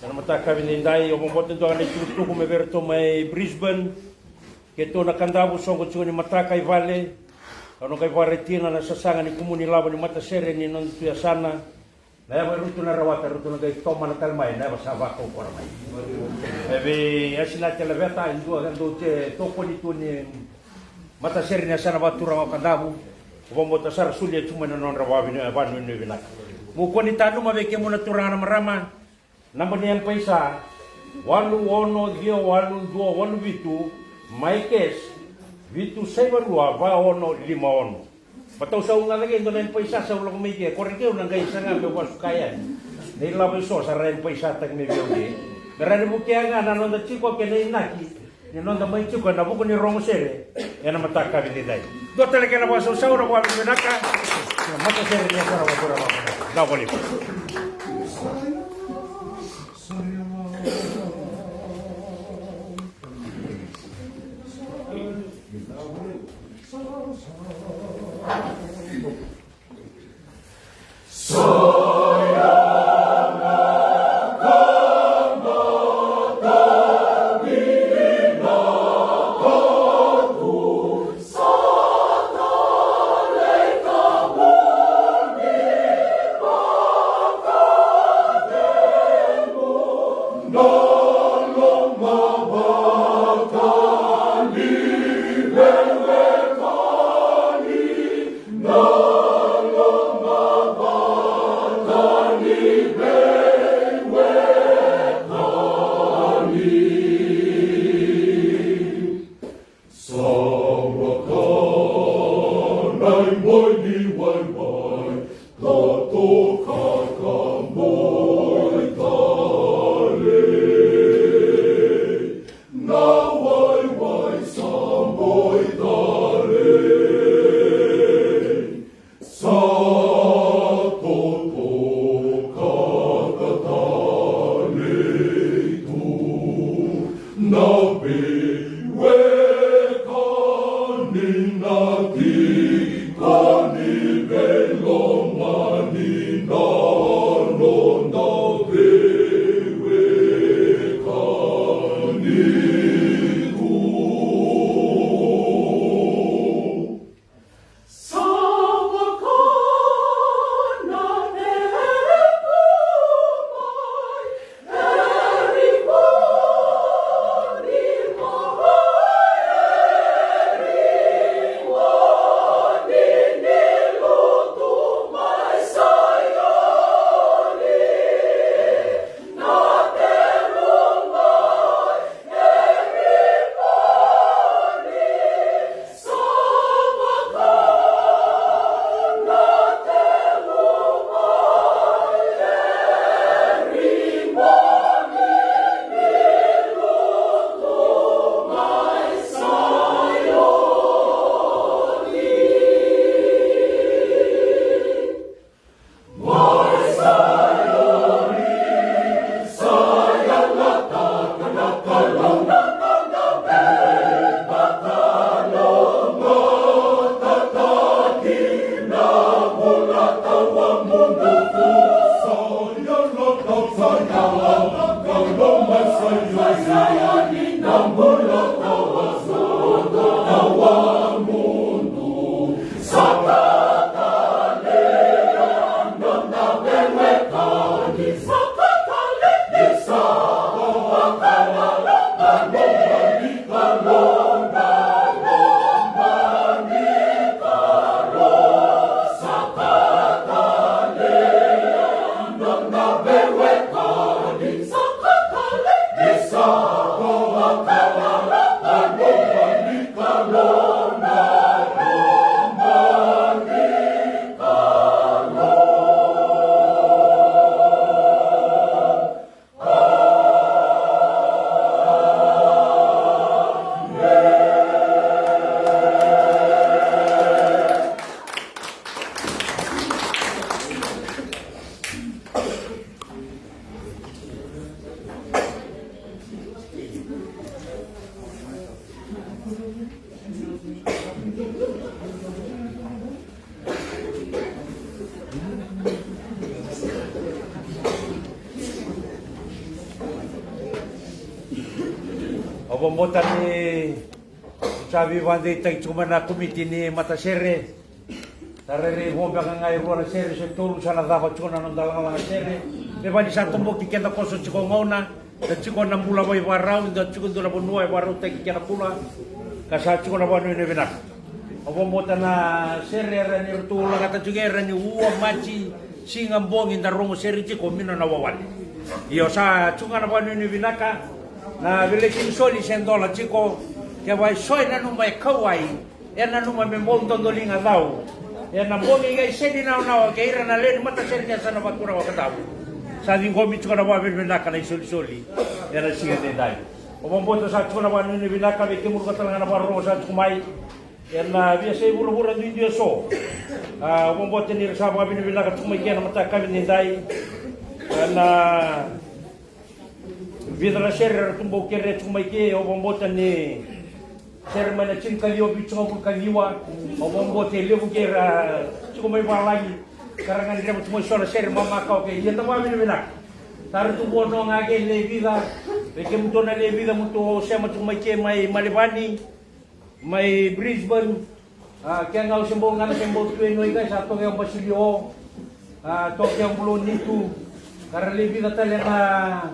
ena mataka vinaka edaidai. Au vakabauta dua ga na itukutuku me vei iratou mai Brisbane. Keitou na Kadavu, soqo tiko ni mataka i vale. Au na qai vakaraitaka na sasaga ni kumuni lavo ni matasere ni noda tu yasana. Na yava e rauta na rawata, rauta na qai tomana tale mai na yava sa vakaukauwa mai. E vei Asinati Laveta, e dua e dau tokoni tu ni matasere ni yasana vakaturaga o Kadavu. Au vakabauta sa ra solia tiko mai na nodra vakanuinui vinaka. Meu kua ni tanuma vei kemuni na turaga na marama. Naba ni M-PAiSA, Walu ono ciwa walu dua walu vitu, mai cash, vitu saiva rua va ono lima ono. Matau sau ga cake e dua na M-PAiSA sau lako mai ke, ko raica au na qai saga meu vasu ka yani. Na ilavo eso sa ra M-PAiSA-taki mai vei au ke. Me rawa ni vukea ga na noda tiko kei na inaki ni noda mai tiko ena vuku ni rogo sere ena mataka vidaidai. Dua tale kena vakasausau na vakavinavinaka. Na matasere ni yasana vakaturaga. Vinaka vakalevu. Au vakabauta ni sa veivakadeitaki tiko mai na komiti ni matasere. Sa rairai vo beka ga e rua na sere se tolu, sa na cava tiko na noda lagalaga sere. Me vaka ni sa toboki keda koso tiko gauna, da tiko na bula vaivakarau, da tiko dua na vanua e vakarautaki kena bula, ka sa tiko na vakanuinui vinaka. Au vakabauta na sere era ni ratou lagata tiko, era ni ua, maji, siga, bogi, da rogo sere tiko, mino na wawale. Io, sa tu ga na vakanuinui vinaka. Na veiletini soli se dola tiko. Kevaka e so e nanuma e kauwai, e nanuma me bau dodoliga cau. Ena bogi qai seni naonawa kei ira na lewe ni matasere ni yasana vakaturaga o Kadavu. Sa ciqomi tiko na vakavinavinaka na isolisoli ena siga edaidai. Au vakabauta sa tiko na vakanuinui vinaka vei kemuni ka tale ga na vakarorogo sa tiko mai. Ena veiyasai vuravura duidui eso. A, au vakabauta ni ra sa vakavinavinaka tiko mai kina na mataka edaidai. Ena vica na sere era tu bau kerea tiko mai ke, au vakabauta ni sere mai na tinikaciwa vitusagavulu kaciwa. Au vakabauta e levu ke ra tiko mai valagi, ka ra gadreva tiko mai so na sere mamakawa ke. Ia da vakavinavinaka. Sa ra tu vua no ga ke le vica. Vei kemutou na le vica mutou sema tiko mai ke mai Malevani, mai Brisbane. A, ke ga au se bau gana ke bau tu e noi kai sa toka e Basilio. A, toka e Bulonitu. Ka ra le vica tale na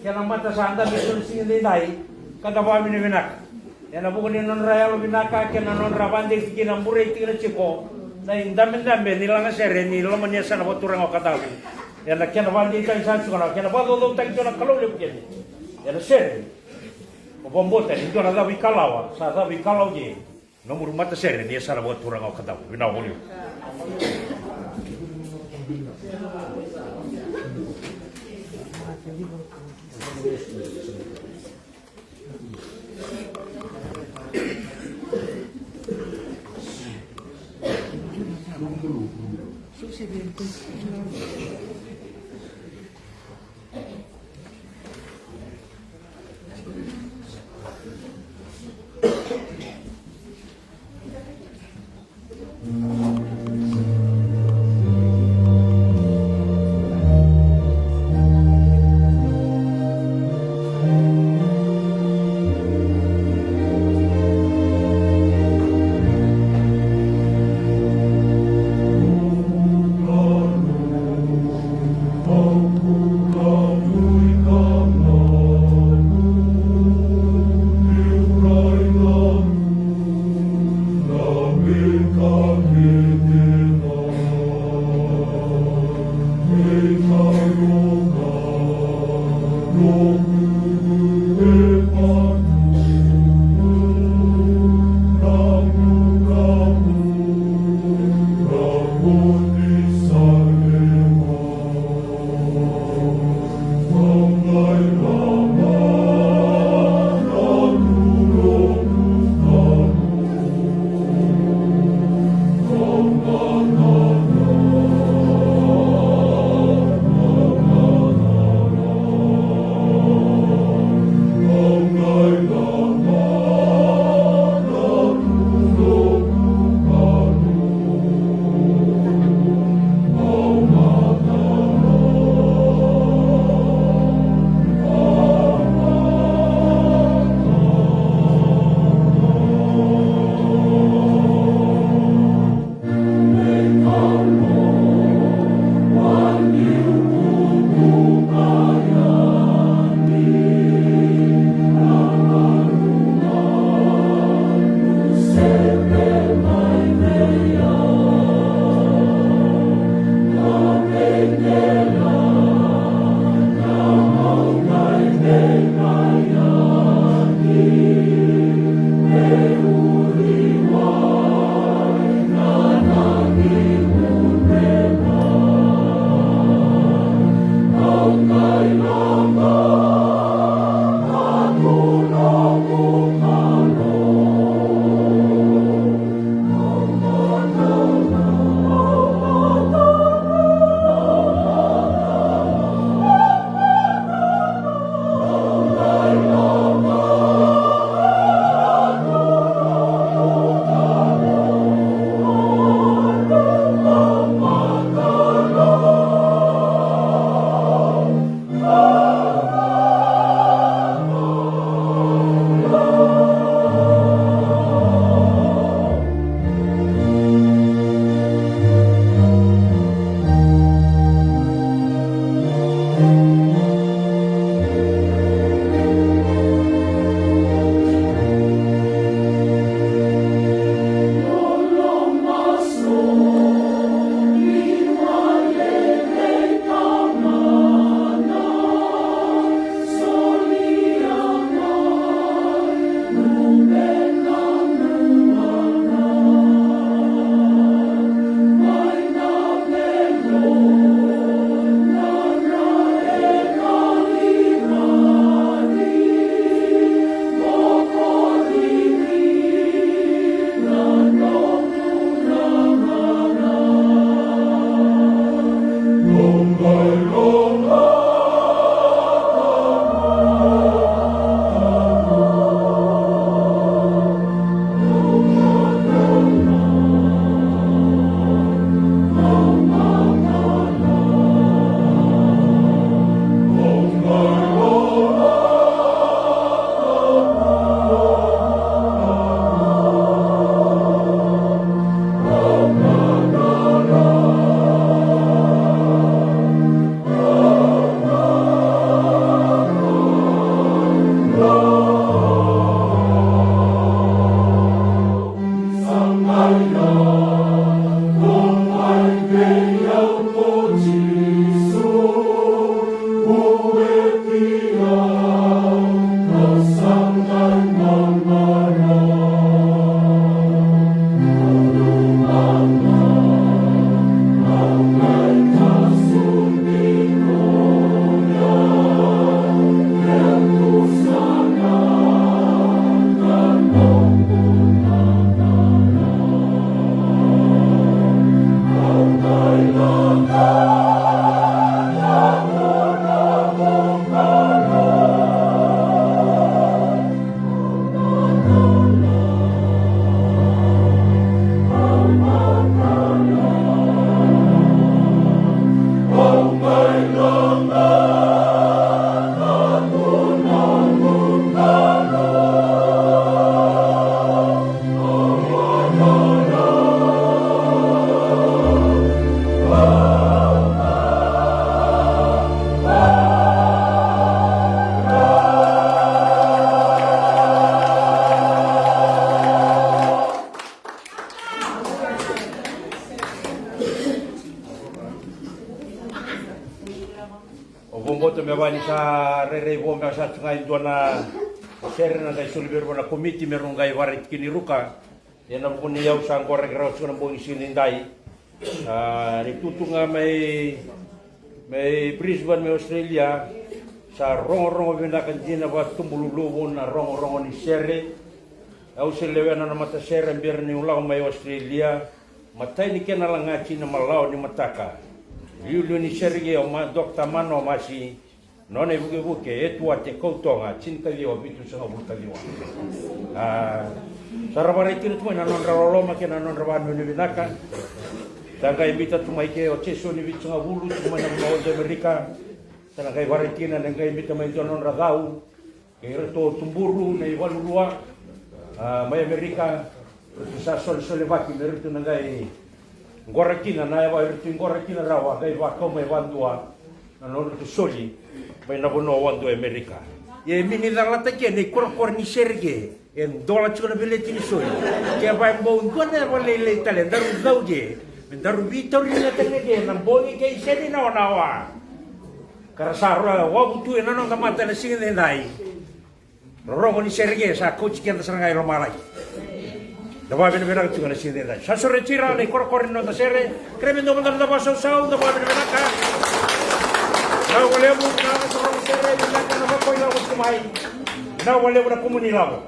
kena mata sa dabe so na siga edaidai. Ka da vakavinavinaka ena vuku ni nodra yalo vinaka kei na nodra vakadei tiko na burei tiko na tiko na idabedabe ni lagasere ni loma ni yasana vakaturaga o Kadavu. Ena kena vakadeitaki sa tiko na kena vakacaucautaki tiko na Kalou levu kece ena sere. Au vakabauta ni dua na cava ikalawa sa cava ikalawa ke. Nomuni matasere ni yasana vakaturaga o Kadavu. Vinaka vakalevu. Vani sa rairai vo me sa tu ga e dua na sere na qai soli vei rau na komiti me rau qai varai tiki ni ruka. Ia na vuku ni yau sa qoraki rawa tiko na bogi siga ni dai. A, ni tutu ga mai, mai Brisbane mai Australia. Sa rogorogo vinaka dina vakatubululuvu na rogorogo ni sere. Au se lewena na matasere bera niu lako mai Australia. Matai ni kena lagati na malawa ni mataka. Liuliu ni sere ke o ma Dokta Mano Masi. Nona ivukevuke, Etuate Kautoga, tinikaciwa vitusagavulu kaciwa. A, sa ra varai tiko tu mai na nodra loloma kei na nodra vakanuinui vinaka. Sa qai biuta tu mai ke o Jesoni vitusagavulu tu mai na vanua o Amerika. Sa na qai varai tiko na qai biuta mai dua na nodra cau. Kei iratou o Tuburu na iValurua, a, mai Amerika, ratou sa solesolevaki me ratou na qai qora kina na yava, ratou qora kina rawa, qai vakau mai vadua na nodratou soli mai na vanua vadua e Amerika. Ia e mini calata ke na ikorokoro ni sere ke, e dola tiko na veleti ni soli. Ke va e bau dua na yava lailai tale, daru cau ke, me daru veitauri na tale ke, na bogi kei seni na onawa. Ka ra sa rua wavu tu ena noda mata ena siga edaidai. Rorogo ni sere ke sa kauti keda sara ga i lomalagi. Da vakavinavinaka tiko ena siga edaidai. Sa sore tira na ikorokoro ni noda sere. Kere me dua mada na vakasausau, da vakavinavinaka. Vinaka vakalevu, vinaka na rorogo sere, vinaka na vakau ilavo tiko mai. Vinaka vakalevu na kumuni ilavo.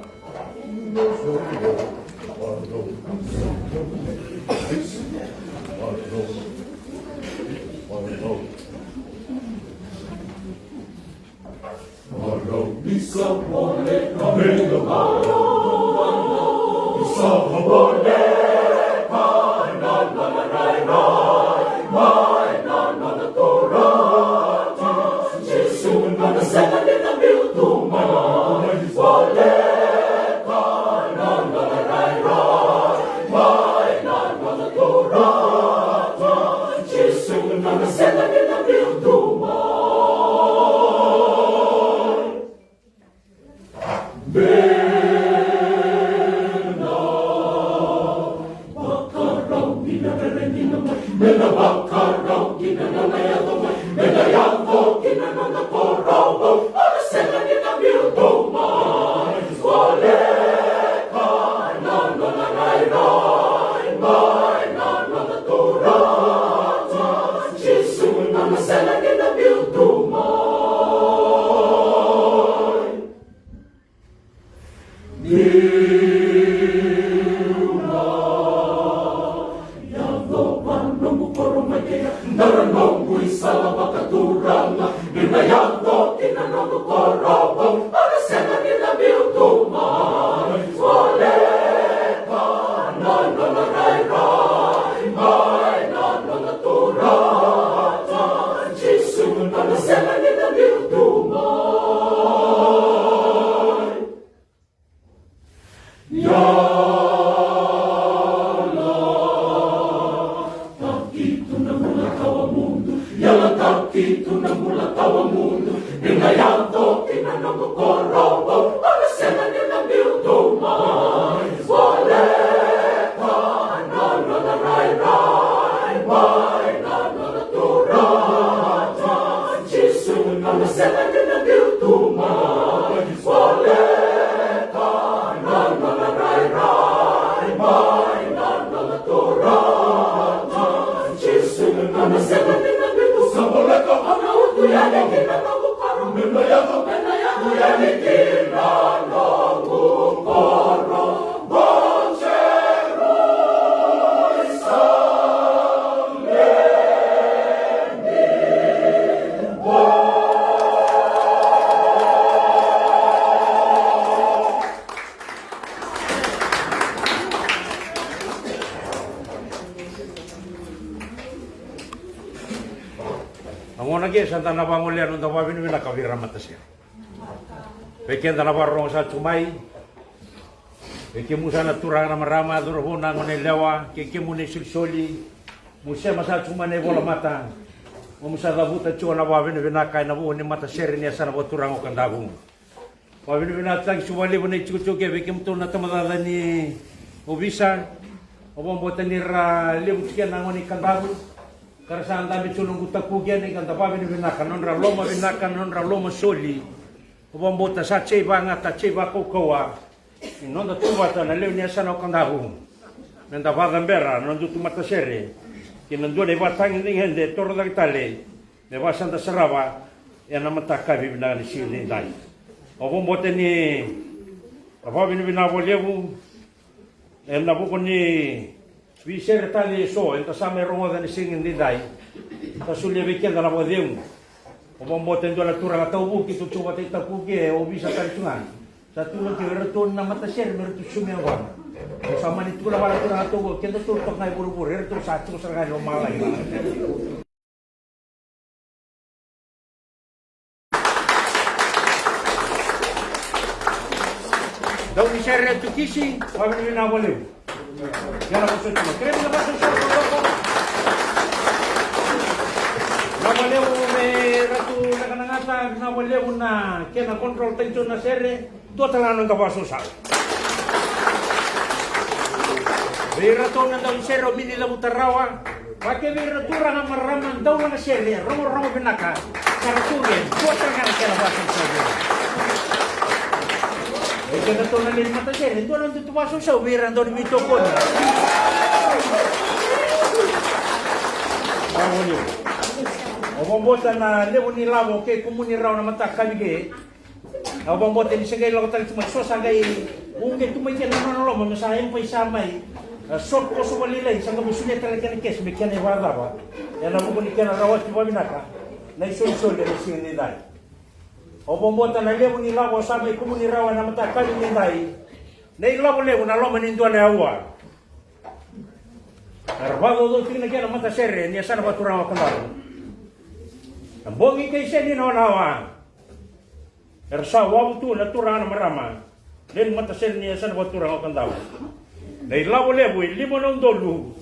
Na gauna ke sa da na vagolea na noda vakavinavinaka vei ira na matasere. Vei keda na vakarorogo sa tu mai, vei kemu sa na turaga na marama, cauravou na goneyalewa, kei kemu na isolisoli, mu sema sa tu mai na ivolamata. Mo mu sa cavuta tiko na vakavinavinaka ena vuku ni matasere ni yasana vakaturaga o Kadavu. Vakavinavinakataki tiko vakalevu na itikotiko ke vei kemudou na tabacakacaka ni ovisa. Au vakabauta ni ra levu tiko na gone i Kadavu. Ka ra sa dabe tu noqu takuki yani ka da vavinavinaka na nodra loma vinaka, na nodra loma soli. Au vakabauta sa tei vagata, tei vakaukauwa ni noda tu vata na lewe ni yasana o Kadavu. Me da vakacabera na noda tu matasere kei na dua na ivakatagedegede e toro cake tale me vaka sa da sarava ena mataka vivinaka ni siga edaidai. Au vakabauta ni a vakavinavinaka vakalevu ena vuku ni veisere tale eso eda sa mai rogoca ni siga edaidai. Sa solia vei keda na vakacegu. Au vakabauta e dua na turaga tauvuki tu tu vata i takuki e ovisa tale tu ga. Sa tu ga kei iratou na matasere me ratou sumia gona. Au sa mani tukuna vaka na turaga tauvuki, keda tu toka ga i vuravura, iratou sa tu sara ga i lomalagi. Dau ni sere tu kisi, vavinavinaka vakalevu. Ia na vosa tu, kere na vosa tu. Na vakalevu me ratu na kanagata, na vakalevu na kena control taitu na sere. Dua tale ga na noda vakasausau. Vei iratou na daunisere o Mini Cavuta Rawa. Vake vei ira turaga marama daulagasere rogorogo vinaka. Sa ra tu me dua tale ga na kena vakasausau vei ira. Vei keda tou na lewe ni matasere, dua na noda tu vakasausau vei ira na dauniveitokoni. Au vakabauta na levu ni lavo kei kumuni rawa na mataka vei ke. Au vakabauta ni se qai lako tale tu mai, so sa qai uqeti mai kina na nona loma me sa ebai sa mai. A, so koso vakalailai sa qai mai solia tale kena kesi me kena ivakacava. Ena vuku ni kena rawati vakavinaka na isolisoli ena siga edaidai. Au vakabauta na levu ni lavo sa mai kumuni rawa ena mataka edaidai. Na ilavo levu na loma ni dua na aua. Era vakacaucau tiko na kena matasere ni yasana vakaturaga o Kadavu. Na bogi kei seni na onawa. Era sa wavu tu na turaga na marama. Lewe ni matasere ni yasana vakaturaga o Kadavu. Na ilavo levu e lima na udolu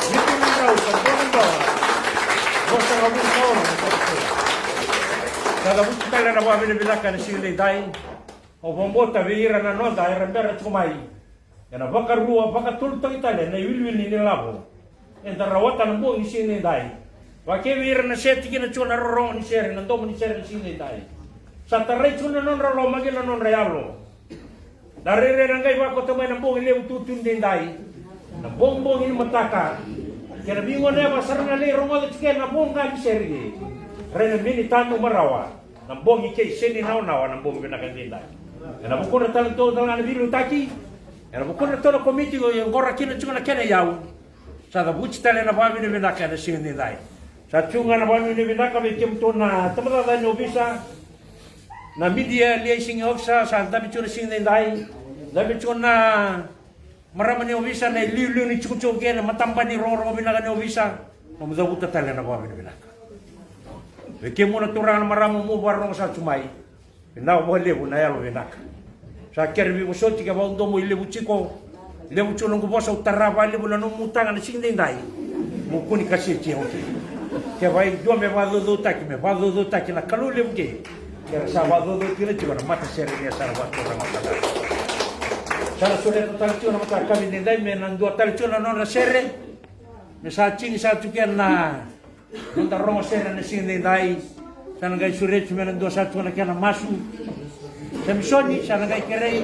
vitu na drau ka dua na dola. Vosa ga vu sa ono na matasere. Sa cavuti tale na vakavinavinaka ena siga edaidai. Au vakabauta vei ira na noda era bera tiko mai. Ena vakarua vakatolutaki tale na iwiliwili ni lavo. Eda rawata na bogi siga edaidai. Vake vei ira na seti kina tiko na rorogo ni sere, na domo ni sere ni siga edaidai. Sa tarai tiko na nodra loma kei na nodra yalo. Na rairai na qai vakota mai na bogi levu tutu edaidai. Na bogibogi ni mataka. Kei na veigauna yava sa ra na lai rogoca tiko na voqa ni sere. Rai na mini tanu marawa. Na bogi kei seni na onawa na bogi vinaka edaidai. Ena vukudra tale tu tale ga na veiliutaki. Ena vukudra tu na komiti ko e qora kina tiko na kena iyau. Sa cavuti tale na vakavinavinaka ena siga edaidai. Sa tu ga na vakavinavinaka vei kemudou na tabacakacaka ni ovisa. Na media liaising officer sa dabe tu na siga edaidai. Dabe tu na marama ni ovisa na iliuliu ni tikotiko kei na matabani rogorogo vinaka ni ovisa. Nomu cavuta tale na vakavinavinaka. Vei kemuna turaga na marama mu vakarorogo sa tu mai. Vinaka vakalevu na yalo vinaka. Sa kere veivosoti ke vakadomo i levu tiko. Levu tiko noqu vosa au tara vakalevu na nomu taga na siga edaidai. Mo kua ni kaseti au kei. Kevaka e dua me vakacaucautaki me vakacaucautaki na Kalou levu kei. Kera sa vakacaucau kina tiko na matasere ni yasana vakaturaga o Kadavu. Sa na sureta tale tiko na mataka edaidai me na dua tale tiko na nodra sere. Me sa tini sa tu kena noda rogo sere na siga edaidai. Sa na qai sureti me na dua sa tu na kena masu. Samisoni sa na qai kerei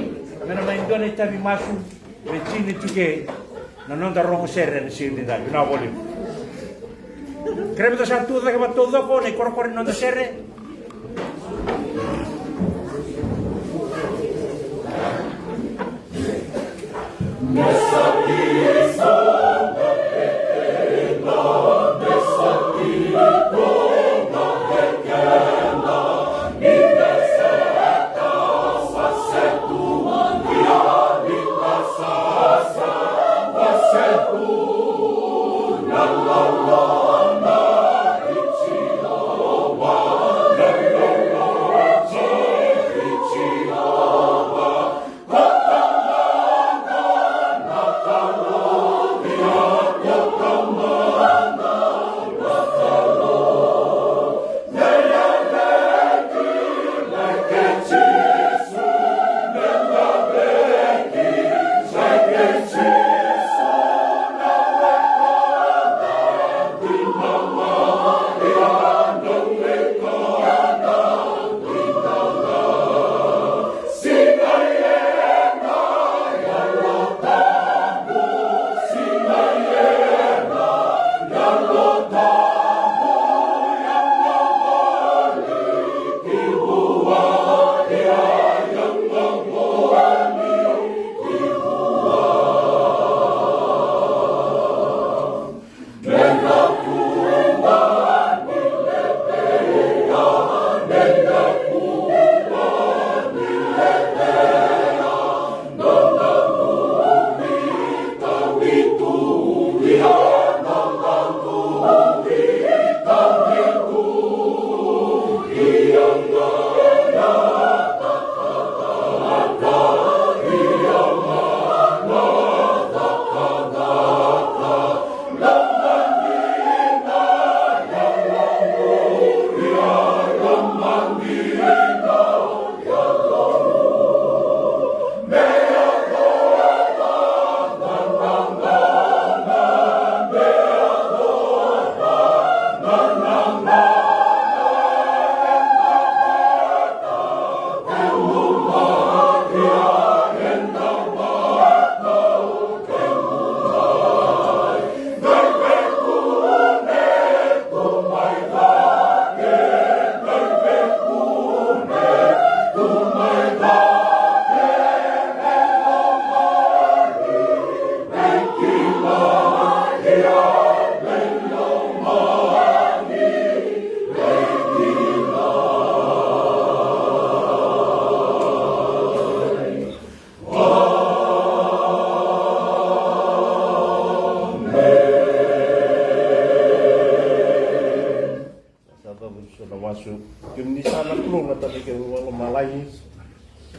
me na mai dua na itavi masu. Me tini tu ke na noda rogo sere na siga edaidai. Vinaka vakalevu. Kerei me da sa tu cake vakataucoko na ikorokoro ni noda sere.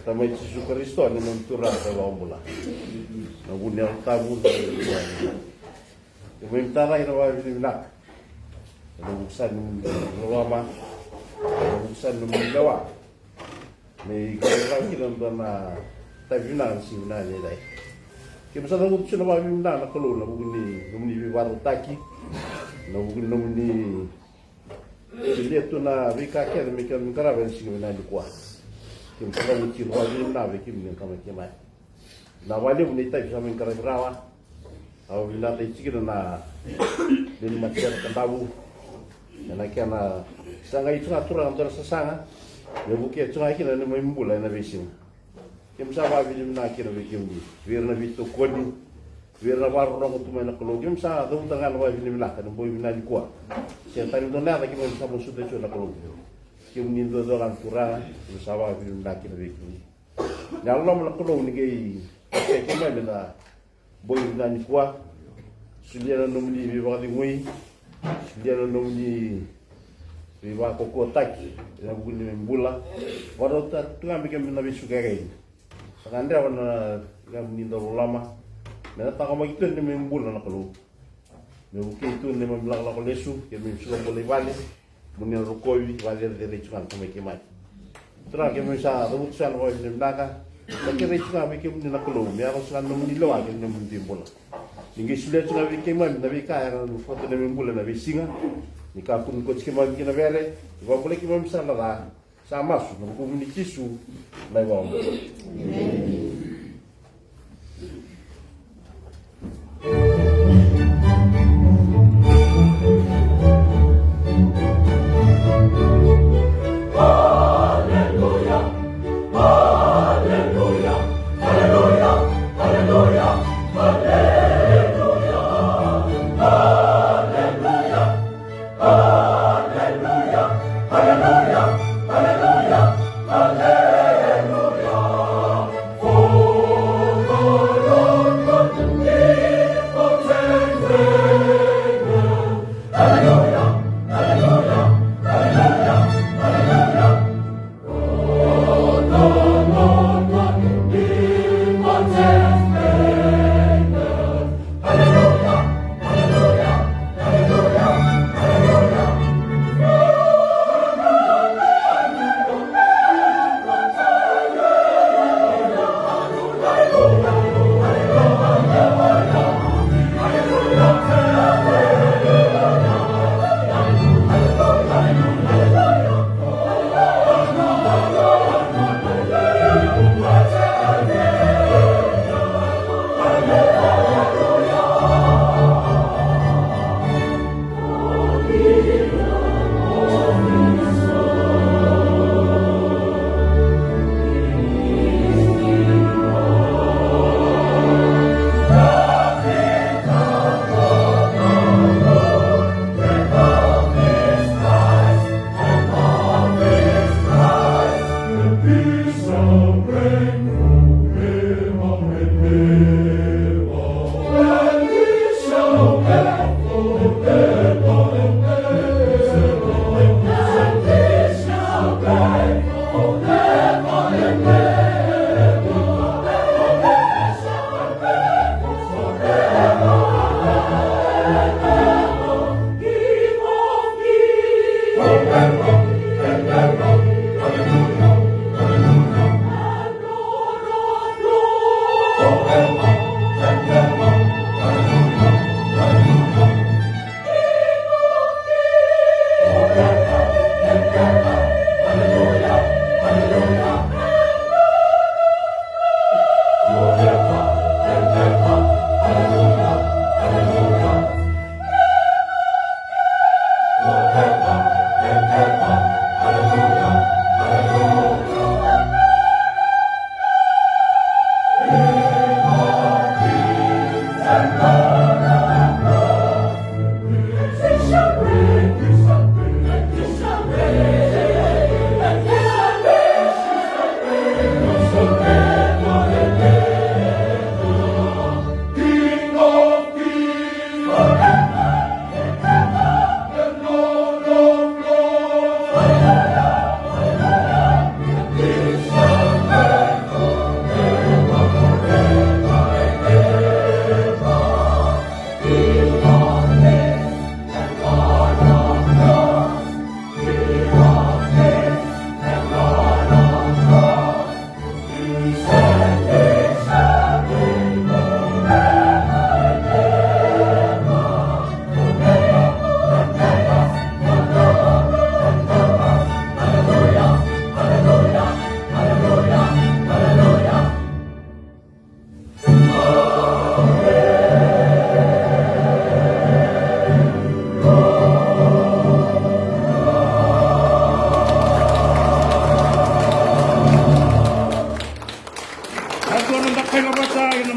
Tamai Jisu Karisito, neimami Turaga ka iVakabula. Na vu ni Yalo Tabu, na vu ni Yalo Tabu. Keimami tara ina vakavinavinaka ena vuku sara ni nomuni loloma, ena vuku sara ni nomuni lewa. Me qaravi rawa kina na dua na itavi vinaka ni siga vinaka edaidai. Keimami sa cavuta tiko na vakavinavinaka na Kalou ena vuku ni nomuni veivakarautaki, ena vuku ni nomuni solia tu na veika kece me keimami qarava ena siga vinaka nikua. Keimami sa cavuta tiko na vakavinavinaka vei kemuni na Tamai keimami. Na vakalevu na itavi sa mai qaravi rawa. Au vinakata tiko kina na lewe ni matasere Kadavu ena kena sagai tiko ga, Turaga, dua na sasaga me vukea tiko ga kina na neimami bula ena veisiga. Keimami sa vakavinavinaka kina vei kemuni, vei ira na veitokoni, vei ira na vakarorogo tu mai na Kalou. Keimami sa cavuta ga na vakavinavinaka ena bogi vinaka nikua. Sega tale ni dua na yaca keimami sa masuta tiko na Kalou. Kemuni duadua ga na Turaga, keimami sa vakavinavinaka kina vei kemuni. Na loloma na Kalou ni qai vukea keimami ena bogi vinaka nikua. Solia na nomuni veivakacegui, solia na nomuni veivakaukauwataki ena vuku ni neimami bula. Vakarautaka tu ga me keimami na veisuka yakavi. Sa gadreva na neimami dau loloma me na taqomaki tu ena neimami bula na Kalou. Me vukei tu na neimami lakolako lesu, keimami suka bula i vale, mo ni na rokovi vakacerecerei tiko ga na Tamai keimami. Turaga, keimami sa cavuta tiko ga na vakavinavinaka. Sa kerei tiko ga vei kemuni na Kalou me yaco tiko ga na nomuni lewa kei na nomuni dui bula. Ni qai solia tiko ga vei keimami na veika era na vukota na neimami bula ena veisiga. Ni kakua ni kauti keimami ki na vere, ni vakabulai keimami sara na ca. Sa masu ena vukumuni Jisu na iVakabula.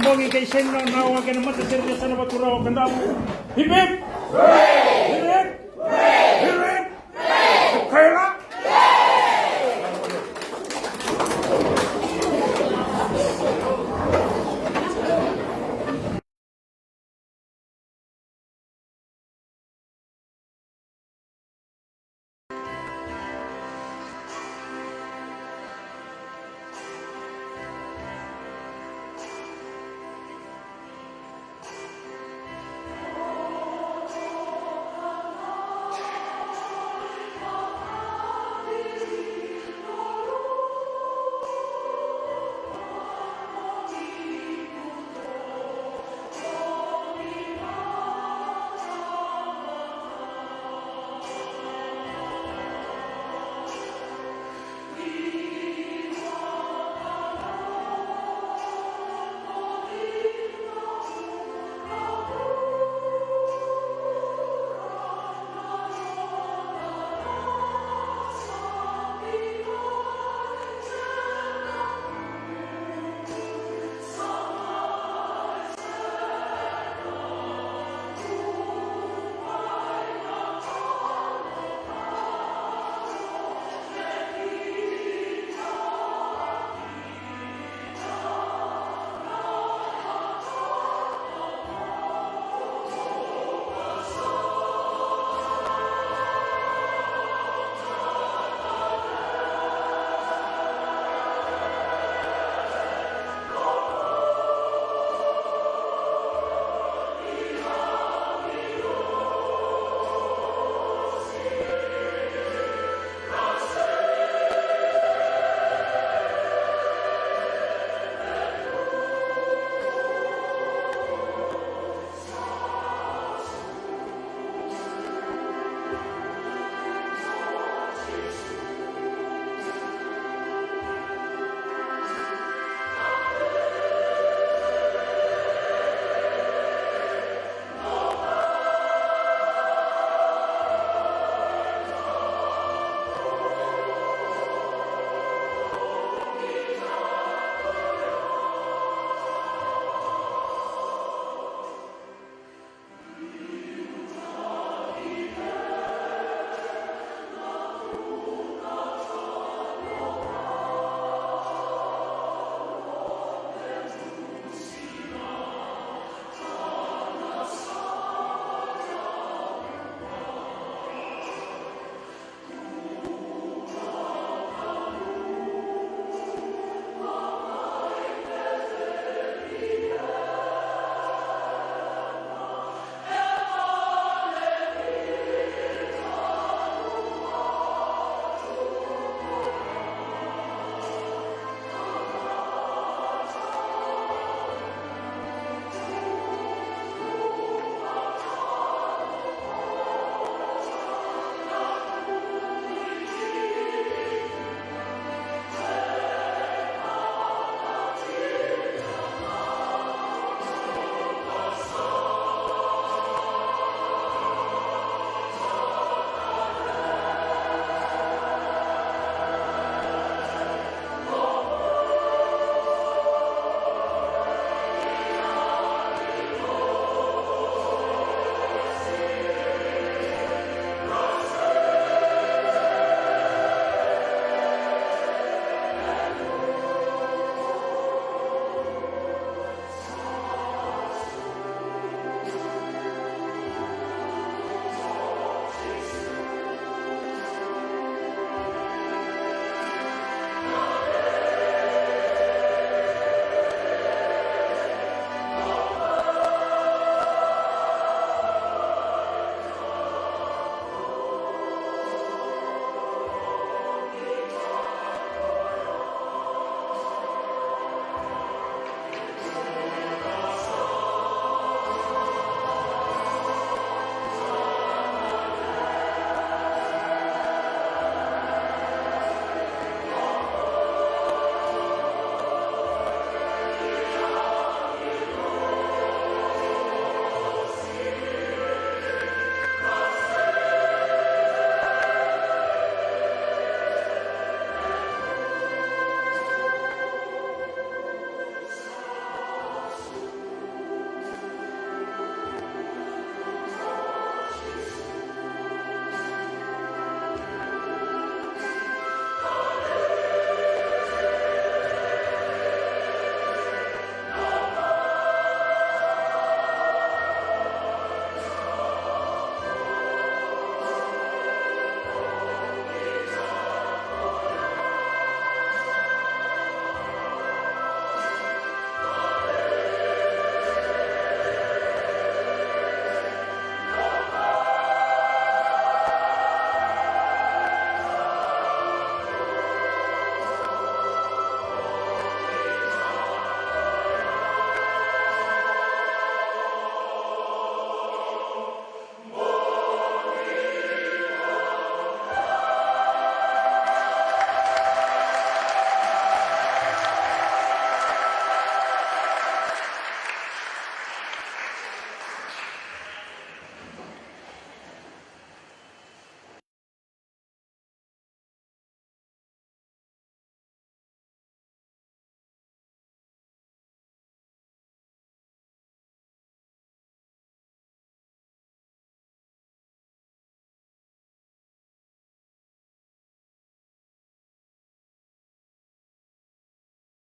Bogi kei Sena na wake na matasere ni yasana Vatura o Kadavu. Hip hip.